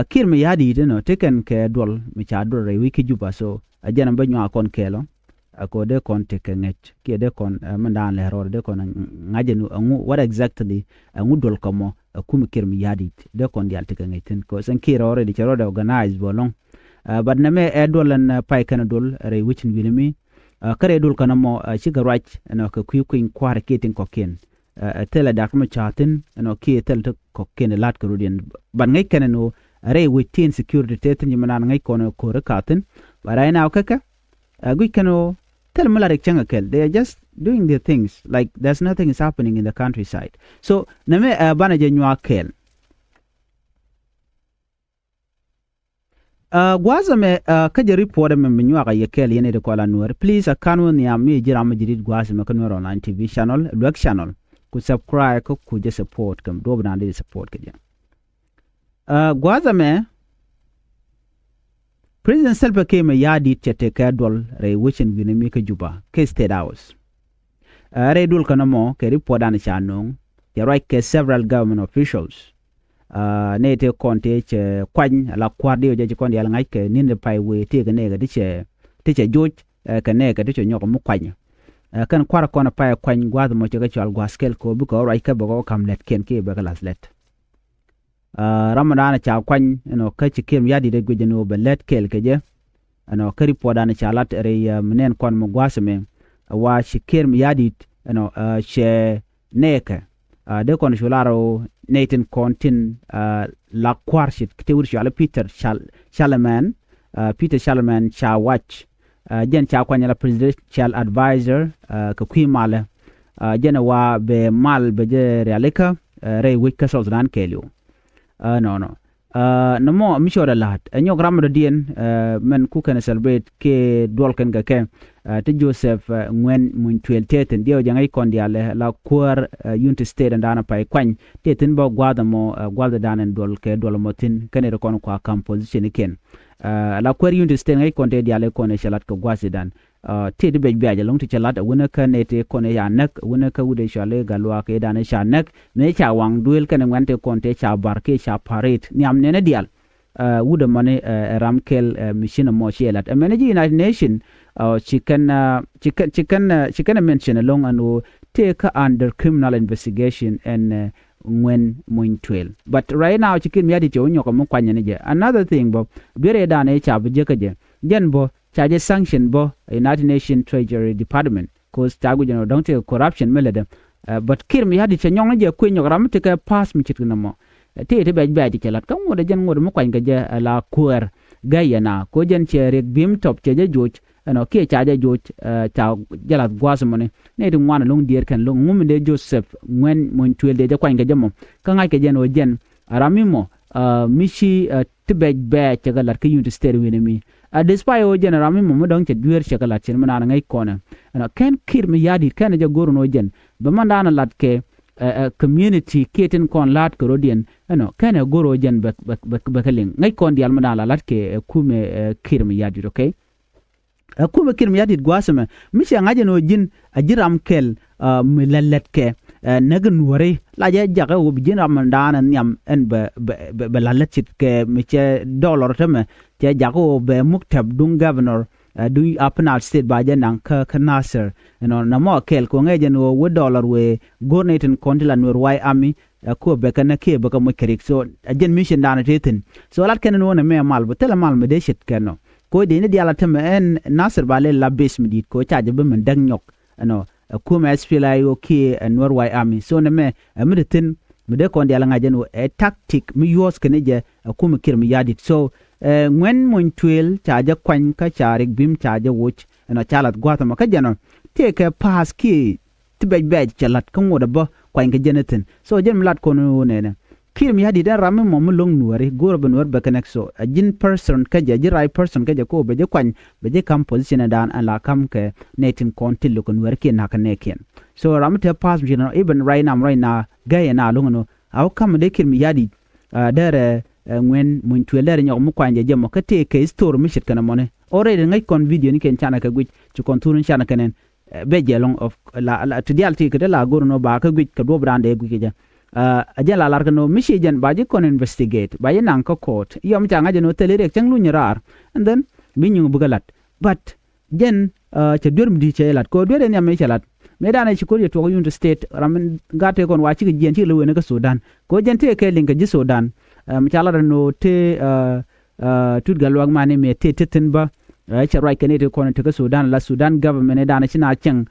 Kiir Mayardit inɔ tekɛn kɛ duɔl mi ca duɔl rɛy wi̱c kä Juba, so a jɛn bä nyuak kɔn kɛɛlɔ. Ɛ kɔ dee kɔn tekɛ ŋäc kiɛ dee kɔn min daan lɛ rɔɔdɛ dee kɔn ŋa̱c ɛn ɛŋu, what exactly ɛŋu duɔl kä mɔ ɛ kum Kiir Mayardit dee kɔn dial tekɛ ŋäc thi̱n, kɔ sɛn Kiir already cɛ rɔɔdɛ organize bä lɔŋ. But nɛmɛ ɛ duɔl ɛn pay kɛn duɔl rɛy wi̱c in wi̱ni mi. Kä rɛy duɔl kɛn mɔ cikɛ ruac ɛnɔ kɛ kui̱ kui̱ny kua̱r kiɛ tin kɔ̱kiɛn. Ɛ thilɛ dak mi ca thi̱n ɛnɔ kiɛ thilɛ ti kɔ̱kiɛn la̱t kɛ rut yɛn. But ŋäc kɛn ɛn ɣöö rɛy wi̱c tin security te thi̱n ji̱ mi naan ŋäc kɔn ko̱r kä thi̱n. But right now käkɛ ɛ guic kɛn ɣöö thil mi la rik cäŋ kɛ kɛl. They are just doing their things like there's nothing is happening in the countryside. So nɛmɛ ɛ banɛ jɛ nyuak kɛɛl. Gua̱a̱th ɛmɛ kä jɛ report ɛmɛ mi nyuak a yɛ kɛɛl yɛn iti kɔl a Nuɛr. Please a kan wä nhiam mi ji̱ ram mi ji̱ dit gua̱a̱th ɛmɛ kä Nuɛr online T V channel, luɛk channel. Ku subscribe kä ku jɛ support kɛ duɔp naan dit support kɛ jɛ. Gua̱a̱th ɛmɛ President Salva Kiir Mayardit cɛ tekɛ duɔl rɛy wi̱c in wi̱ni mi kä Juba kɛ State House. Rɛy duɔl kɛn mɔ kɛ report dan ca no̱o̱ŋ cɛ ruac kɛ several government officials. Nɛ tëë kɔn tëë cɛ kuany ala kua̱r diw jɛ ci kɔn dial ŋa̱c kɛ ni̱n pay wëë tëëkɛ nɛɛkɛ ti cɛ ti cɛ joc kɛ nɛɛkɛ ti cɛ nyɔk mi kuany. Kɛn kua̱r kɔn pay kuany gua̱th mɔ cɛ kɛ cɔal gua̱th kɛl kɛ ɣöö bikɛ ruac kɛ bɛ kɛ kam lɛt kiɛn kiɛ bɛ kɛ lath lɛt. Ram mi da̱a̱n ca kuany ɛnɔ kä ci Kiir Mayardit ɛ guic ɛn ɣöö bɛ lɛt kɛɛl kɛ jɛ. Ɛnɔ kä report dan ca lat rɛy mi nɛn kɔn mi gua̱a̱th ɛmɛ wa ci Kiir Mayardit ɛnɔ cɛ nɛɛkɛ. Dee kɔn cu lar ɣöö nɛy tin kɔn tin la kua̱r cit te wut cuali Peter Chal-, Chalaman. Peter Chalaman ca wac. Jɛn ca kuany la presidential advisor kɛ kui̱ malɛ. Jɛn wa bɛ mal bɛ jɛ rialikä rɛy wec kä South Sudan kɛɛliw. Nɔnɔ nɔmɔ mi cɔɔdɛ la̱a̱t ɛ nyɔk ram dɔ̱diɛn mɛn ku kɛn celebrate kiɛ duɔl kɛn kɛ kɛ. Ti Joseph Ŋuɛn Muny Tuel tethin diɛw jɛ ŋäc kɔn dial la kuäär Unity State ɛn daanɛ pay kuany tethin bä gua̱a̱th ɛmɔ gua̱a̱th ɛn daanɛ duɔl kɛ duɔl ɛmɔ thi̱n kɛn iri kɔn kua kam position ikiɛn. La kuäär Unity State ŋäc kɔn te dial ikɔn ɛ cɛ lat kɛ gua̱a̱th idan. Ti ti bɛc bɛc ɛlɔ̱ŋ ti cɛ lat ɛ wunä kä nɛ ti kɔn ɛ ca näk ɛ wunä kä wut ɛ cɔal i̱ Gatluak idan ɛ ca näk mëë ca waŋ duëël kɛn ɛ ŋuɛn ti kɔn ti ca bar kiɛ ca parit nhiam nɛnɛ dial. Wut ɛmɔni ɛ ram kɛl ɛ mi cin ɛmɔ ci ɛ lat ɛmɛni ji̱ United Nation. Ci kɛn ci kɛn ci kɛn ci kɛn ɛ mention ɛlɔ̱ŋ ɛn ɣöö tëë kä under criminal investigation ɛn Ŋuɛn Muny Tuel. But right now ci Kiir Mayardit cɛ wä nyɔk ɛmɔ kuanyɛ ni jɛ. Another thing bä duer ɛ dan ɛ ca bi jek kä jɛ jɛn bä ca jɛ sanction bä United Nation Treasury Department. Cause ca guic ɛn ɣöö dɔ̱ŋ tëë corruption mi lätdɛ. But Kiir Mayardit cɛ nyɔk ni jɛ kui̱ nyɔk ram mi tekɛ pass mi ce̱tkɛ nɔmɔ. Ti ti bɛc bɛc cɛ lat kä ŋot ɛ jɛn ŋot mi kuany kɛ jɛ ɛ la kuäär. Gäy yɛ na ko jɛn cɛ Riek Bim Top cɛ jɛ joc ɛnɔ kiɛ ca jɛ joc ca jɛ lath gua̱a̱th mɔni. Nɛ ti ŋuan ɛlɔ̱ŋ diɛɛr kɛn lo̱ŋ ŋu mi dee Joseph Ŋuɛn Muny Tuel dee jɛ kuany kɛ jɛ mɔ. Kä ŋa̱c kɛ jɛn ɣöö jɛn ram mi mɔ mi ci ti bɛc bɛc cɛ kɛ lat kä Unity State wi̱ni mi. A despite ɣöö jɛn ram mi mɔ mi dɔ̱ŋ cɛ dueer cɛ kɛ lat cin mi naan ŋäc kɔnɛ. Ɛnɔ kɛn Kiir Mayardit kɛn jɛ go̱r ɛn ɣöö jɛn bɛ man daan lat kɛ community kiɛ tin kɔn la̱a̱t kɛ rɔ̱diɛn ɛnɔ kɛn ɛ go̱r ɣöö jɛn bɛ bɛ bɛ kɛ liŋ ŋäc kɔn diaal mi daan la lat kɛ ɛ kumɛ Kiir Mayardit, okay. Ɛ kumɛ Kiir Mayardit gua̱a̱th ɛmɛ mi cɛ ŋa̱c ɛn ɣöö ji̱n a ji̱ ram kɛl mi lät lät kɛ näk nuɔ̱ri la jɛ jakä ɣöö bi ji̱n ram mi daan ɛ nhiam ɛn bɛ bɛ bɛ la lät cit kɛ mi cɛ dollar tämɛ cɛ jakä ɣöö bɛ muk tɛp duŋ governor duŋ Upper Nile State ba jɛ naŋ kä kä Nasir. Ɛnɔ na mɔ kɛl kɛ ɣöö ŋäc ɛn ɣöö wä dollar wëë go̱r ni tin kɔn ti la nuɔ̱r White Army. Ɛ kuɔ bɛ kɛ nä kiɛ bɛ kɛ moc kɛ rik so ɛ jɛn mission danɛ te thi̱n. So lat kɛn ni wä nɛ mɛ mal bä thilɛ mal mi dee ce̱t kɛn nɔ. Ko dee ni dial a tämɛ ɛn Nasir ba lɛ la base mi di̱i̱t ko ca jɛ bä min däk nyɔk. Ɛnɔ ɛ kumɛ S P L A I O kiɛ ɛ nuɔ̱r White Army so nɛ mɛ ɛ mi te thi̱n. Mi dee kɔn diaal ŋa̱c ɛn ɣöö ɛ tactic mi yuɔ̱ɔ̱th kɛn jɛ ɛ kum Kiir Mayardit. So ɛ ŋuɛn muny tuëël ca jɛ kuany kä ca Riɛk Bi̱i̱m ca jɛ woc ɛnɔ ca lath gua̱a̱th ɛmɔ kä jɛn ɔ tëëkɛ pa̱a̱th kiɛ ti bɛc bɛc cɛ la̱t kä ŋot ɛ bä kuany kɛ jɛn ɛ thi̱n. So jɛn mi lat kɔn ɣöö nɛnɛ Kiir Mayardit ɛn ram mi mɔ mi lo̱ŋ nuääri go̱o̱rä bɛ nuäär bɛ kɛ nɛk. So ɛ ji̱n person kä jɛ, ji̱ right person kä jɛ ko bɛ ji̱ kuany bɛ ji̱ ka̱m position ɛ daan ɛn la ka̱m kɛ nɛy tin kɔn ti lo̱k kɛ nuääri kiɛ na̱k kɛ nɛɛkiɛn. So ram mi te pa̱a̱th mi ci nɔ even right now, right now gäi ɛ na lo̱ŋ ɛn ɣöö a wä ka̱m dee Kiir Mayardit. Dɛrɛ ŋuɛn muny tuëël dɛrɛ nyɔk mi kuany jɛ jɛ mɔ kä tëëkɛ history mi ce̱tkɛ nɔmɔni. Already ŋäc kɔn video ni kɛn canɛ kɛ guic ci kɔn thur ni canɛ kɛ nɛn. Bɛ jɛ lɔŋ ti diaal ti kɛ dee la go̱r nɔ ba kä guic kɛ duɔ̱p raan dee guic kɛ jɛ. A jɛn la lar kɛ nɔ mi ci jɛn ba ji̱ kɔn investigate ba ji̱ naŋ kä court yɔm ca ŋa̱c jɛ nɔ thil i riɛk cäŋ luny raar. And then bi nyuŋ bikɛ lat. But jɛn cɛ duer mi di̱i̱t cɛ jɛ lat kɛ ɣöö duer in nhiam mi cɛ lat. Mëë danɛ ci ko̱r yɛ tuɔk Unity State ram in gaat tëë kɔn wa cikɛ jiɛn cikɛ lɛ wen kä Sudan kɛ ɣöö jɛn tëë kɛ liŋ kɛ ji̱ Sudan. Mi ca lat ɛn ɣöö tëë Tut Gatluak mani mëë tëë ti thi̱n bä. Cɛ ruac kɛ ni ti kɔn tekä Sudan la Sudan government ni danɛ ci na cieŋ.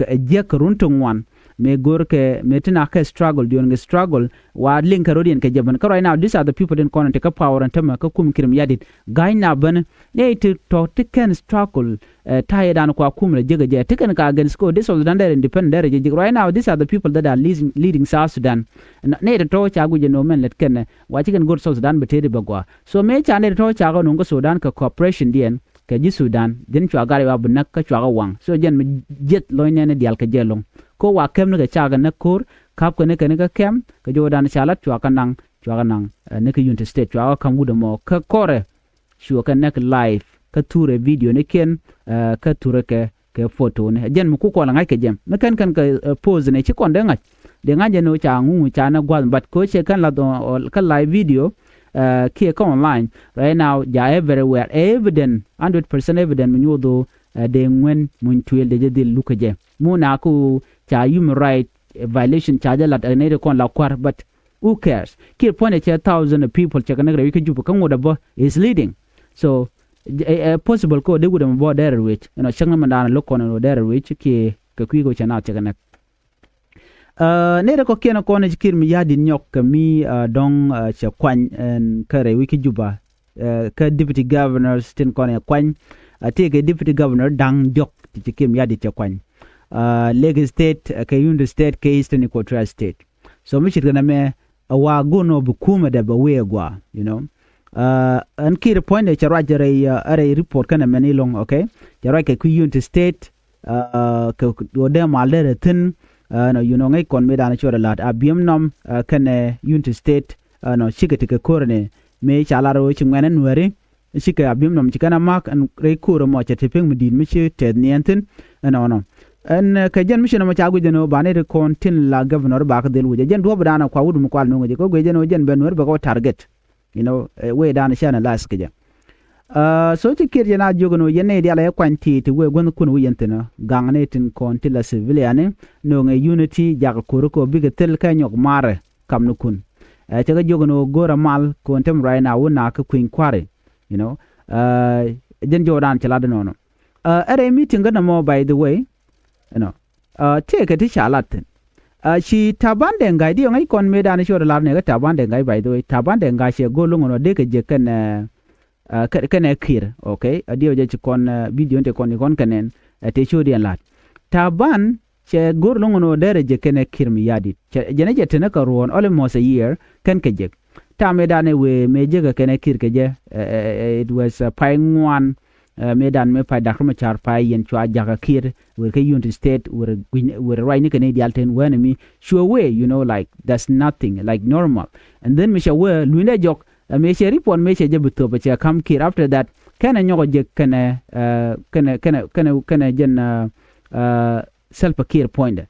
Jiäk kɛ run ti ŋuan mëë go̱r kɛ mëë ti na kɛ struggle during struggle wa liŋ kɛ rot yɛn kɛ jɛ ben kä right now these are the people in kɔn tekä power ɛn tämɛ kä kum Kiir Mayardit. Ga̱ny na ben ni ti tɔ ti kɛn struggle. Ta̱yɛ dan kua kum rɛ jek jɛ ti kɛn ka against ko this was dan dɛr independent dɛr jɛ jek right now these are the people that are leading, leading South Sudan. Ni ti tɔ ca guic jɛ no mɛn lɛt kɛn wa ci kɛn go̱r South Sudan bɛ tëëdi bɛ gua. So mëë ca ni ti tɔ ca kɛ nuŋ kä Sudan kɛ cooperation diɛn kɛ ji̱ Sudan jɛn cua gat yua bi näk kä cua kɛ waŋ. So jɛn mi jiɛth lɔny nɛn diaal kɛ jɛ loŋ ko wa kɛm ni kɛ ca kɛ näk ko̱r ka̱p kɛ ni kɛ ni kä kɛm kɛ jɔwdan ca lat cua kɛ naŋ cua kɛ naŋ ni kɛ Unity State cua kɛ ka̱m wut ɛmɔ kä kɔrɛ. Cuɛ kɛ näk live kä thurɛ video ni kiɛn kä thurɛ kɛ kɛ photo ni jɛn mi ku kɔn la ŋa̱c kɛ jɛm mi kɛn kɛn kɛ post ni ci kɔn dee ŋa̱c. Dee ŋa̱c jɛ ni ca ŋuŋ ca ni gua̱th but ko cɛ kɛn la dhɔ kä live video kiɛ kä online. Right now ja everywhere evident hundred percent evident mi nyuɔth dho dee ŋuɛn muny tuëël dee jɛ dhil luk kɛ jɛ mu na ku ca human right violation ca jɛ lat ɛ nɛy ti kɔn la kua̱r but who cares? Kiɛ puɔ̱nyɛ cɛ thousand of people cɛ kɛ näk rɛy wi̱c kä Juba kä ŋot abä is leading. So ɛ possible kä wä dee wut ɛmɛ bä dɛrɛ ruec ɛnɔ cäŋ ni mɛn daanɛ lo̱k kɔn ɛn wä dɛrɛ ruec kiɛ kɛ kui̱ kɛ wä cɛ naath cɛ kɛ näk. Nɛy rɛ kɔ̱kiɛn kɔn ci Kiir Mayardit nyɔk kɛ mi dɔ̱ŋ cɛ kuany ɛn kä rɛy wi̱c kä Juba. Kä deputy governors tin kɔn ɛ kuany a tëëkɛ deputy governor da̱ŋ diɔ̱k ti ci Kiir Mayardit cɛ kuany. Lakes State kɛ Unity State kɛ Eastern Equatoria State. So mi ce̱tkɛ nɛmɛ a wa go̱n ɔ bi kumɛ dɛ bɛ wee a gua you know. Ɛn Kiir puɔ̱nydɛ cɛ ruac rɛy rɛy report kɛnɛ mɛn ilo̱ŋ okay. Cɛ ruac kɛ kui̱ Unity State kɛ duɔ̱ɔ̱dɛ mal dee rɛ thi̱n. Ɛnɔ you know ŋäc kɔn mëë danɛ cuɔt ɛ la̱t a biɛm nɔm kɛnɛ Unity State. Ɛnɔ cikɛ ti kɛ ko̱r ɛnɛ mëë ca lar ɣöö ci ŋuɛn ɛ nuääri. Cikɛ a biɛm nɔm ci kɛn a ma̱k ɛn rɛy ko̱r ɛmɔ cɛ ti pi̱ŋ mi di̱i̱t mi ci tɛth niɛn thi̱n. Ɛnɔnɔ ɛn kɛ jɛn mi ci nɔmɔ ca guic ɛn ɣöö banɛ ti kɔn tin la governor ba kä dhil wi̱c ɛ jɛn duɔ̱ɔ̱p danɛ kua wut mi kual nuŋ ɛ jɛ kɛ guic ɛn ɣöö jɛn bɛ nuääri bɛ kɛ wä target. You know wee danɛ ci analyze kɛ jɛ. So ci Kiir jɛ na jiök ɛn ɣöö yɛn nɛy diaal ɛ kuany ti ti wee guänh kun wi̱c yɛn thi̱n ɔ gaŋ ni tin kɔn ti la civilian ni nööŋɛ Unity jakä ko̱ri kɛ ɔ bikɛ thil kɛ nyɔk marɛ. Kam ni kun cɛ kɛ jiök ɛn ɣöö go̱rɛ mal kɔn tem ruac na wä na kä kui̱ny kua̱ri. You know jɛn jɔwdan cɛ lat ɛnɔnɔ. Ɛ rɛy meeting kä nɔmɔ by the way. You know tëëkɛ ti ca lat thi̱n. Ci Taban Deng Gai diɛ ŋäc kɔn mëë danɛ ci ɣɔt ɛ lar nɛ kä Taban Deng Gai by the way Taban Deng Gai cɛ go̱r lo̱ŋ ɛn ɣöö dee kɛ jek kɛn kɛnɛ Kiir okay. Adiɛ jɛ ci kɔn video ni te kɔn ikɔn kɛ nɛn ɛ te cio̱diɛn la̱t. Taban cɛ go̱r lo̱ŋ ɛn ɣöö derɛ jɛ kɛnɛ Kiir Mayardit cɛ jɛn ɛ jɛ tenä kɛ ruɔ̱ɔ̱n almost a year kɛn kɛ jek. Tam ëë danɛ wëë mëë jekɛ kɛnɛ Kiir kɛ jɛ it was pay ŋuan. Mëë dan mëë pay Doctor Machar pay yɛn cua jakä Kiir wër kä Unity State wër ruacni kɛ ni diaal ten wänɛ mi cua wëë you know like that's nothing like normal. And then mi cɛ wëë luindɛ jɔk. Mëë cɛ report mëë cɛ jɛ bi thop cɛ ka̱m Kiir after that kɛnɛ nyɔkɔ jek kɛnɛ kɛnɛ kɛnɛ kɛnɛ kɛnɛ jɛn Salva Kiir puɔ̱nydɛ.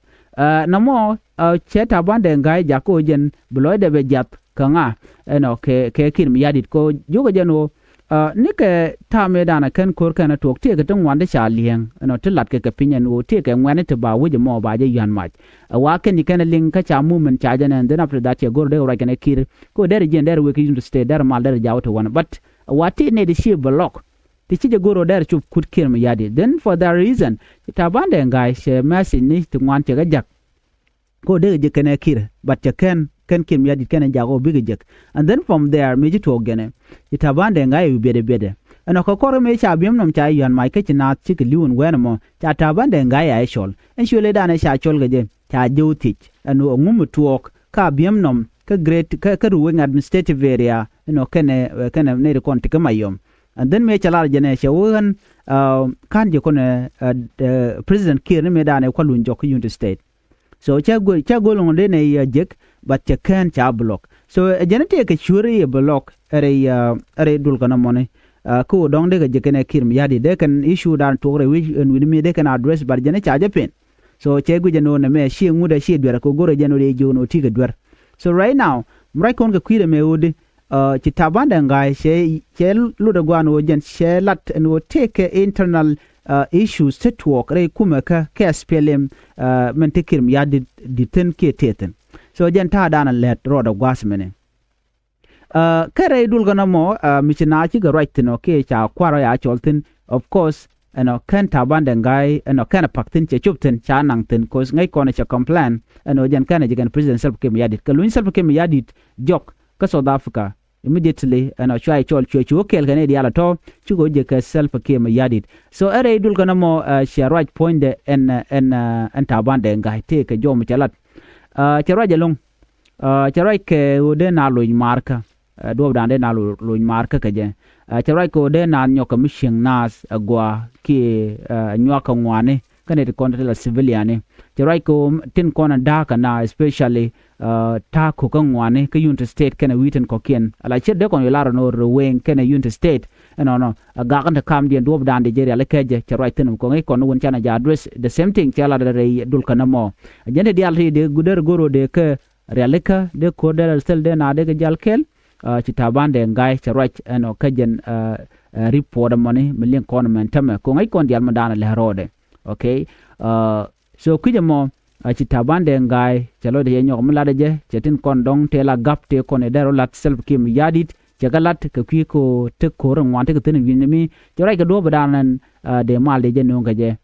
Nɔmɔ cɛ Taban Deng Gai jak kä ɣöö jɛn bi lɔcdɛ bɛ jiath kä ŋa ɛnɔ kɛ Kiir Mayardit kɛ ɣöö jiökɛ jɛn ɣöö nikɛ ta̱a̱ mëë danɛ kɛn ko̱r kɛn ɛ tuɔɔk tëëkɛ ti ŋuan ti ca li̱eŋ ɛnɔ ti latkɛ kɛ piny ɛn ɣöö tëëkɛ ŋuɛ̈ni ti ba wec ɛmɔ ba jɛ yua̱n mac. Ɛ wa kɛn ci kɛn ɛ liŋ kä ca movement ca jɛ nɛn then after that cɛ go̱r dee ruac kɛn ɛ Kiir kɛ ɣöö derɛ jiɛn derɛ wek kɛ Unity State derɛ mal derɛ jaw ti wanɛ but ɛ wa ti nɛy ti ci bɛ lɔk. Ti ci jɛ go̱r ɣöö derɛ cop kut Kiir Mayardit then for that reason Taban Deng Gai cɛ message ni ti ŋuan cɛ kɛ jak. Ko dee jɛ kɛnɛ Kiir but cɛ kɛn kɛn Kiir Mayardit kɛnɛ jak ɣöö bikɛ jek. And then from there mëë ci tuɔɔk jɛnɛ ci Taban Deng Gai ɛ wi̱i̱ biɛtdɛ biɛtdɛ. Ɛnɔ kɛ kɔr mëë ca biɛm nɔm ca yuan mac kä ci naath cikɛ li̱w ɛn wɛn ɛmɔ ca Taban Deng Gai a cɔl ɛn ciöl ëëdan ɛ ca cɔl kɛ jɛ ca jɛ wä thiec ɛn ɣöö ŋum ɛ tuɔɔk kä biɛm nɔm kä great kä Ruweng administrative area ɛnɔ kɛnɛ kɛnɛ nɛy ti kɔn ti kä Mayom. And then mëë cɛ lar jɛn ɛ cɛ wä ɣän ka̱n jɛ kɔn ɛ President Kiir ni mëëdan ɛ kua̱ luny jɔk kä Unity State. So cɛ go̱l cɛ go̱l ŋun dee nɛ yɛ jek but cɛ kään ca block. So ɛ jɛn tëë kɛ cuäär i̱ block ɛ rɛy ɛ rɛy dul kɛn ɛmɔni. Kä wä dɔ̱ŋ dee kɛ jek kɛn ɛ Kiir Mayardit dee kɛn issue dan tuɔk rɛy wi̱c ɛn wi̱ni mi dee kɛn address but jɛn ca jɛ pen. So cɛ guic ɛn ɣöö nɛ mɛ ciɛ ŋut ɛ ciɛ duer kɛ go̱r ɛ jɛn ɣöö dee jiök ɛn ɣöö ti kɛ duer. So right now mi ruac kɔn kɛ kui̱dɛ mɛ ɣöö di ci Taban Deng Gai cɛ cɛ lotdɛ gua̱a̱n ɣöö jɛn cɛ lat ɛn ɣöö tëëkɛ internal issues ti tuɔɔk rɛy kumɛ kä kɛ S P L M. Mɛn ti Kiir Mayardit di̱t thi̱n kiɛ tëë thi̱n. So jɛn ta̱a̱dan ɛ lɛt rɔɔdɛ gua̱a̱th mɛni. Kä rɛy dul kɛn ɛmɔ mi ci naath cikɛ ruac thi̱n ɔ kiɛ ca kua̱r ɔ ya cɔl thi̱n. Of course ɛnɔ kɛn Taban Deng Gai ɛnɔ kɛn ɛ pak thi̱n cɛ cop thi̱n ca naŋ thi̱n cause ŋäc kɔn ɛ cɛ complain ɛnɔ jɛn kɛn ɛ ji̱ kɛn President Salva Kiir Mayardit kɛ luny Salva Kiir Mayardit jɔk kä South Africa. Immediately ɛnɔ cua cɔl cua cu wä kɛɛl kɛn i̱ diaal ɛ tɔ̱ cikɛ wä jɛ kɛ Salva Kiir Mayardit. So ɛ rɛy dul kɛn ɛmɔ cia ruac puɔ̱nydɛ ɛn ɛn ɛn Taban Deng Gai tëëkɛ jɔw mi cɛ lat. Cɛ ruac ɛlɔ̱ŋ. Cɛ ruac kɛ ɣöö dee naath loc maarkä. Duɔ̱ɔ̱pdan dee naath loc maarkä kɛ jɛ. Cɛ ruac kɛ ɣöö dee naath nyɔk kɛ mi cieŋ naath ɛ gɔaa kiɛ nyuak kɛ ŋuani kä nɛy ti kɔn ti la civiliani. Cɛ ruac kɛ ɣöö tin kɔn ɛ da̱a̱k kɛ naath especially ta̱a̱ ko̱k kä ŋuani kä Unity State kɛnɛ wi̱i̱ tin kɔ̱kiɛn ala ciet dee kɔn wi̱i̱ lar ɛn ɣöö Ruweng kɛnɛ Unity State. Ɛnɔnɔ ɛ gak in te kamdiɛn duɔ̱ɔ̱pdan dee jɛ rialikä jɛ cɛ ruac thi̱n kɔŋ i̱ kɔn wun canɛ jɛ address the same thing cɛ lat rɛy dul kɛn ɛmɔ. Ɛ jɛn te diaal ti dee gudär go̱r ɣöö dee kä rialikä dee ko̱r dee la thil dee na dee kɛ jal kɛl. Ci Taban Deng Gai cɛ ruac ɛnɔ kä jɛn report ɛmɔni mi liŋ kɔn mɛn tämɛ ko̱ŋ i̱ kɔn diaal mi daanɛ lɛ rɔɔdɛ. Okay. So kui̱c ɛmɔ ci Taban Deng Gai cɛ lɔcdɛ cɛ nyɔk mi latdɛ jɛ cɛ tin kɔn dɔ̱ŋ tëë la gap tëë kɔn ɛ dɛr ɔ lat Salva Kiir Mayardit cɛ kɛ lat kɛ kui̱ ko̱ te ko̱r in ŋuan tekɛ thi̱n in wi̱n mi cɛ ruac kɛ duɔ̱ɔ̱pdan ɛn dee mal dee jɛ nööŋ kɛ jɛ.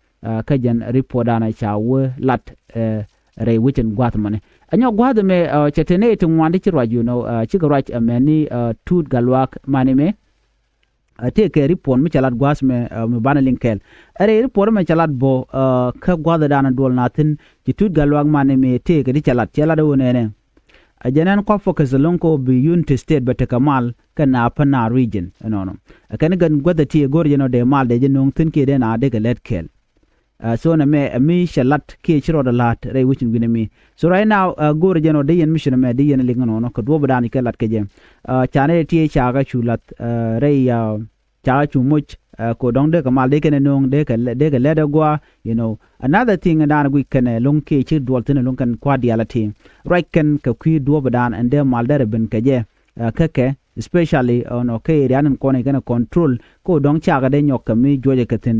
Kä jɛn report danɛ ca wee lat rɛy wecin gua̱th mɔni. Ɛ nyɔk gua̱th ɛmɛ cɛ te nɛy ti ŋuan ti ci ruac you know cikɛ ruac ɛmɛni Tut Gatluak mani mɛ. Tëëkɛ report mi cɛ lat gua̱th mɛ mi banɛ liŋ kɛɛl. Ɛ rɛy report mɛ cɛ lat bɔ kä gua̱th danɛ duɔl na thi̱n ci Tut Gatluak mani mɛ tëëkɛ ti cɛ lat cɛ lat ɛ wä nɛnɛ. Ɛ jɛn ɛn kua focus ɛlɔ̱ŋ kɛ ɣöö bi Unity State bɛ tekɛ mal kɛnɛ Upper Nile region ɛnɔnɔ. Ɛ kɛn gɛn guäthɛ ti ɛ go̱r jɛn ɔ dee mal dee jɛ nööŋ thi̱n kiɛ dee na dee kɛ lät kɛɛl. So nɛ mɛ ɛ mi cɛ lat kiɛ ci rɔɔdɛ la̱a̱t rɛy wecin wi̱nɛ mi. So right now ɛ go̱r jɛn ɔ dee yɛn mission ɛmɛ dee yɛn ɛ liŋ ɛnɔnɔ kɛ duɔ̱ɔ̱pdan kɛ lat kɛ jɛ. Canɛ ti ɛ cakɛ cu lath rɛy Cakɛ cu moc kɛ dɔ̱ŋ dee kɛ mal dee kɛn ɛ nööŋ dee kɛ lɛt ɛ gɔaa. You know another thing in daan guic kɛn ɛ lo̱ŋ kiɛ ci duɔl thi̱n ɛ lo̱ŋ kɛn kua̱r diaal ɛ ti ruac kɛn kɛ kui̱ duɔ̱ɔ̱p in daan ɛn dee mal dee rɛ ben kɛ jɛ. Kä kɛ especially ɔnɔ kä area in kɔn in kɛn ɛ control kä dɔ̱ŋ cakɛ dee nyɔk kɛ mi juɔcɛ kɛ thi̱n.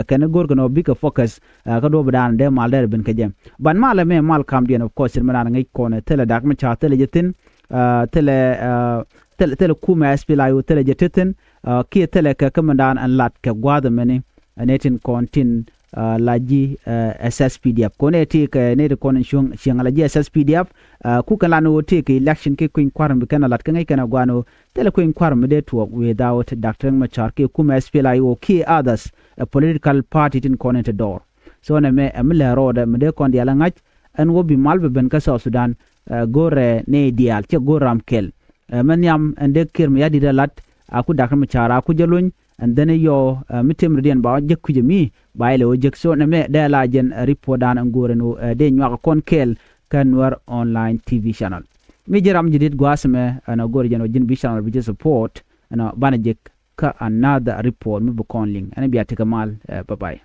Kɛn ɛ go̱r kɛn ɔ bikɛ focus kä duɔ̱ɔ̱p in daan ɛn dee mal dee rɛ ben kɛ jɛ. Ban mal ɛmɛ mal kamdiɛn of course in mi daan ŋäc kɔn ɛ thilɛ dak mi ca thilɛ jɛ thi̱n. Thilɛ thilɛ thilɛ kumɛ S P L A I O thilɛ jɛ te thi̱n. Kiɛ thilɛ kɛ kä mindan ɛn lat kɛ gua̱a̱th ɛmɛni. Ɛn ɛ tin kɔn tin la ji̱ S S P D F kɔn ɛ ti kɛ nɛy ti kɔn cieŋ la ji̱ S S P D F. Ku kɛn lan ɣöö ti kɛ election ki kui̱ny kua̱r mi kɛn a lat kä ŋäc kɛn a gua̱a̱n ɣöö thilɛ kui̱ny kua̱r mi dee tuɔɔk without Doctor Riek Machar kiɛ kumɛ S P L A I O kiɛ others ɛ political party tin kɔn in te dɔɔr. So nɛ mɛ ɛ mi lɛ rɔɔdɛ mi dee kɔn diaal ɛ ŋa̱c ɛn wä bi mal bɛ ben kä South Sudan. Go̱rɛ nɛy diaal cɛ go̱r ram kɛl. Mɛ nhiam ɛn dee Kiir mi ya di̱t ɛ lat a ku Doctor Machar a ku jɛ lony. And then yɔ mi tem rɔ̱diɛn ba jek kui̱c ɛmi ba ilɛ wä jek. So nɛ mɛ dee la jɛn report dan ɛn go̱rɛ ni dee nyuak kɔn kɛɛl kä Nuer Online T V channel. Mi ji̱ ram ji̱ di̱t gua̱a̱th mɛ ɛn go̱rɛ jɛn wä ji̱n bi channel bi jɛ support ɛn banɛ jek kä another report mi bi kɔn liŋ ɛn bia tekɛ mal. Bye bye.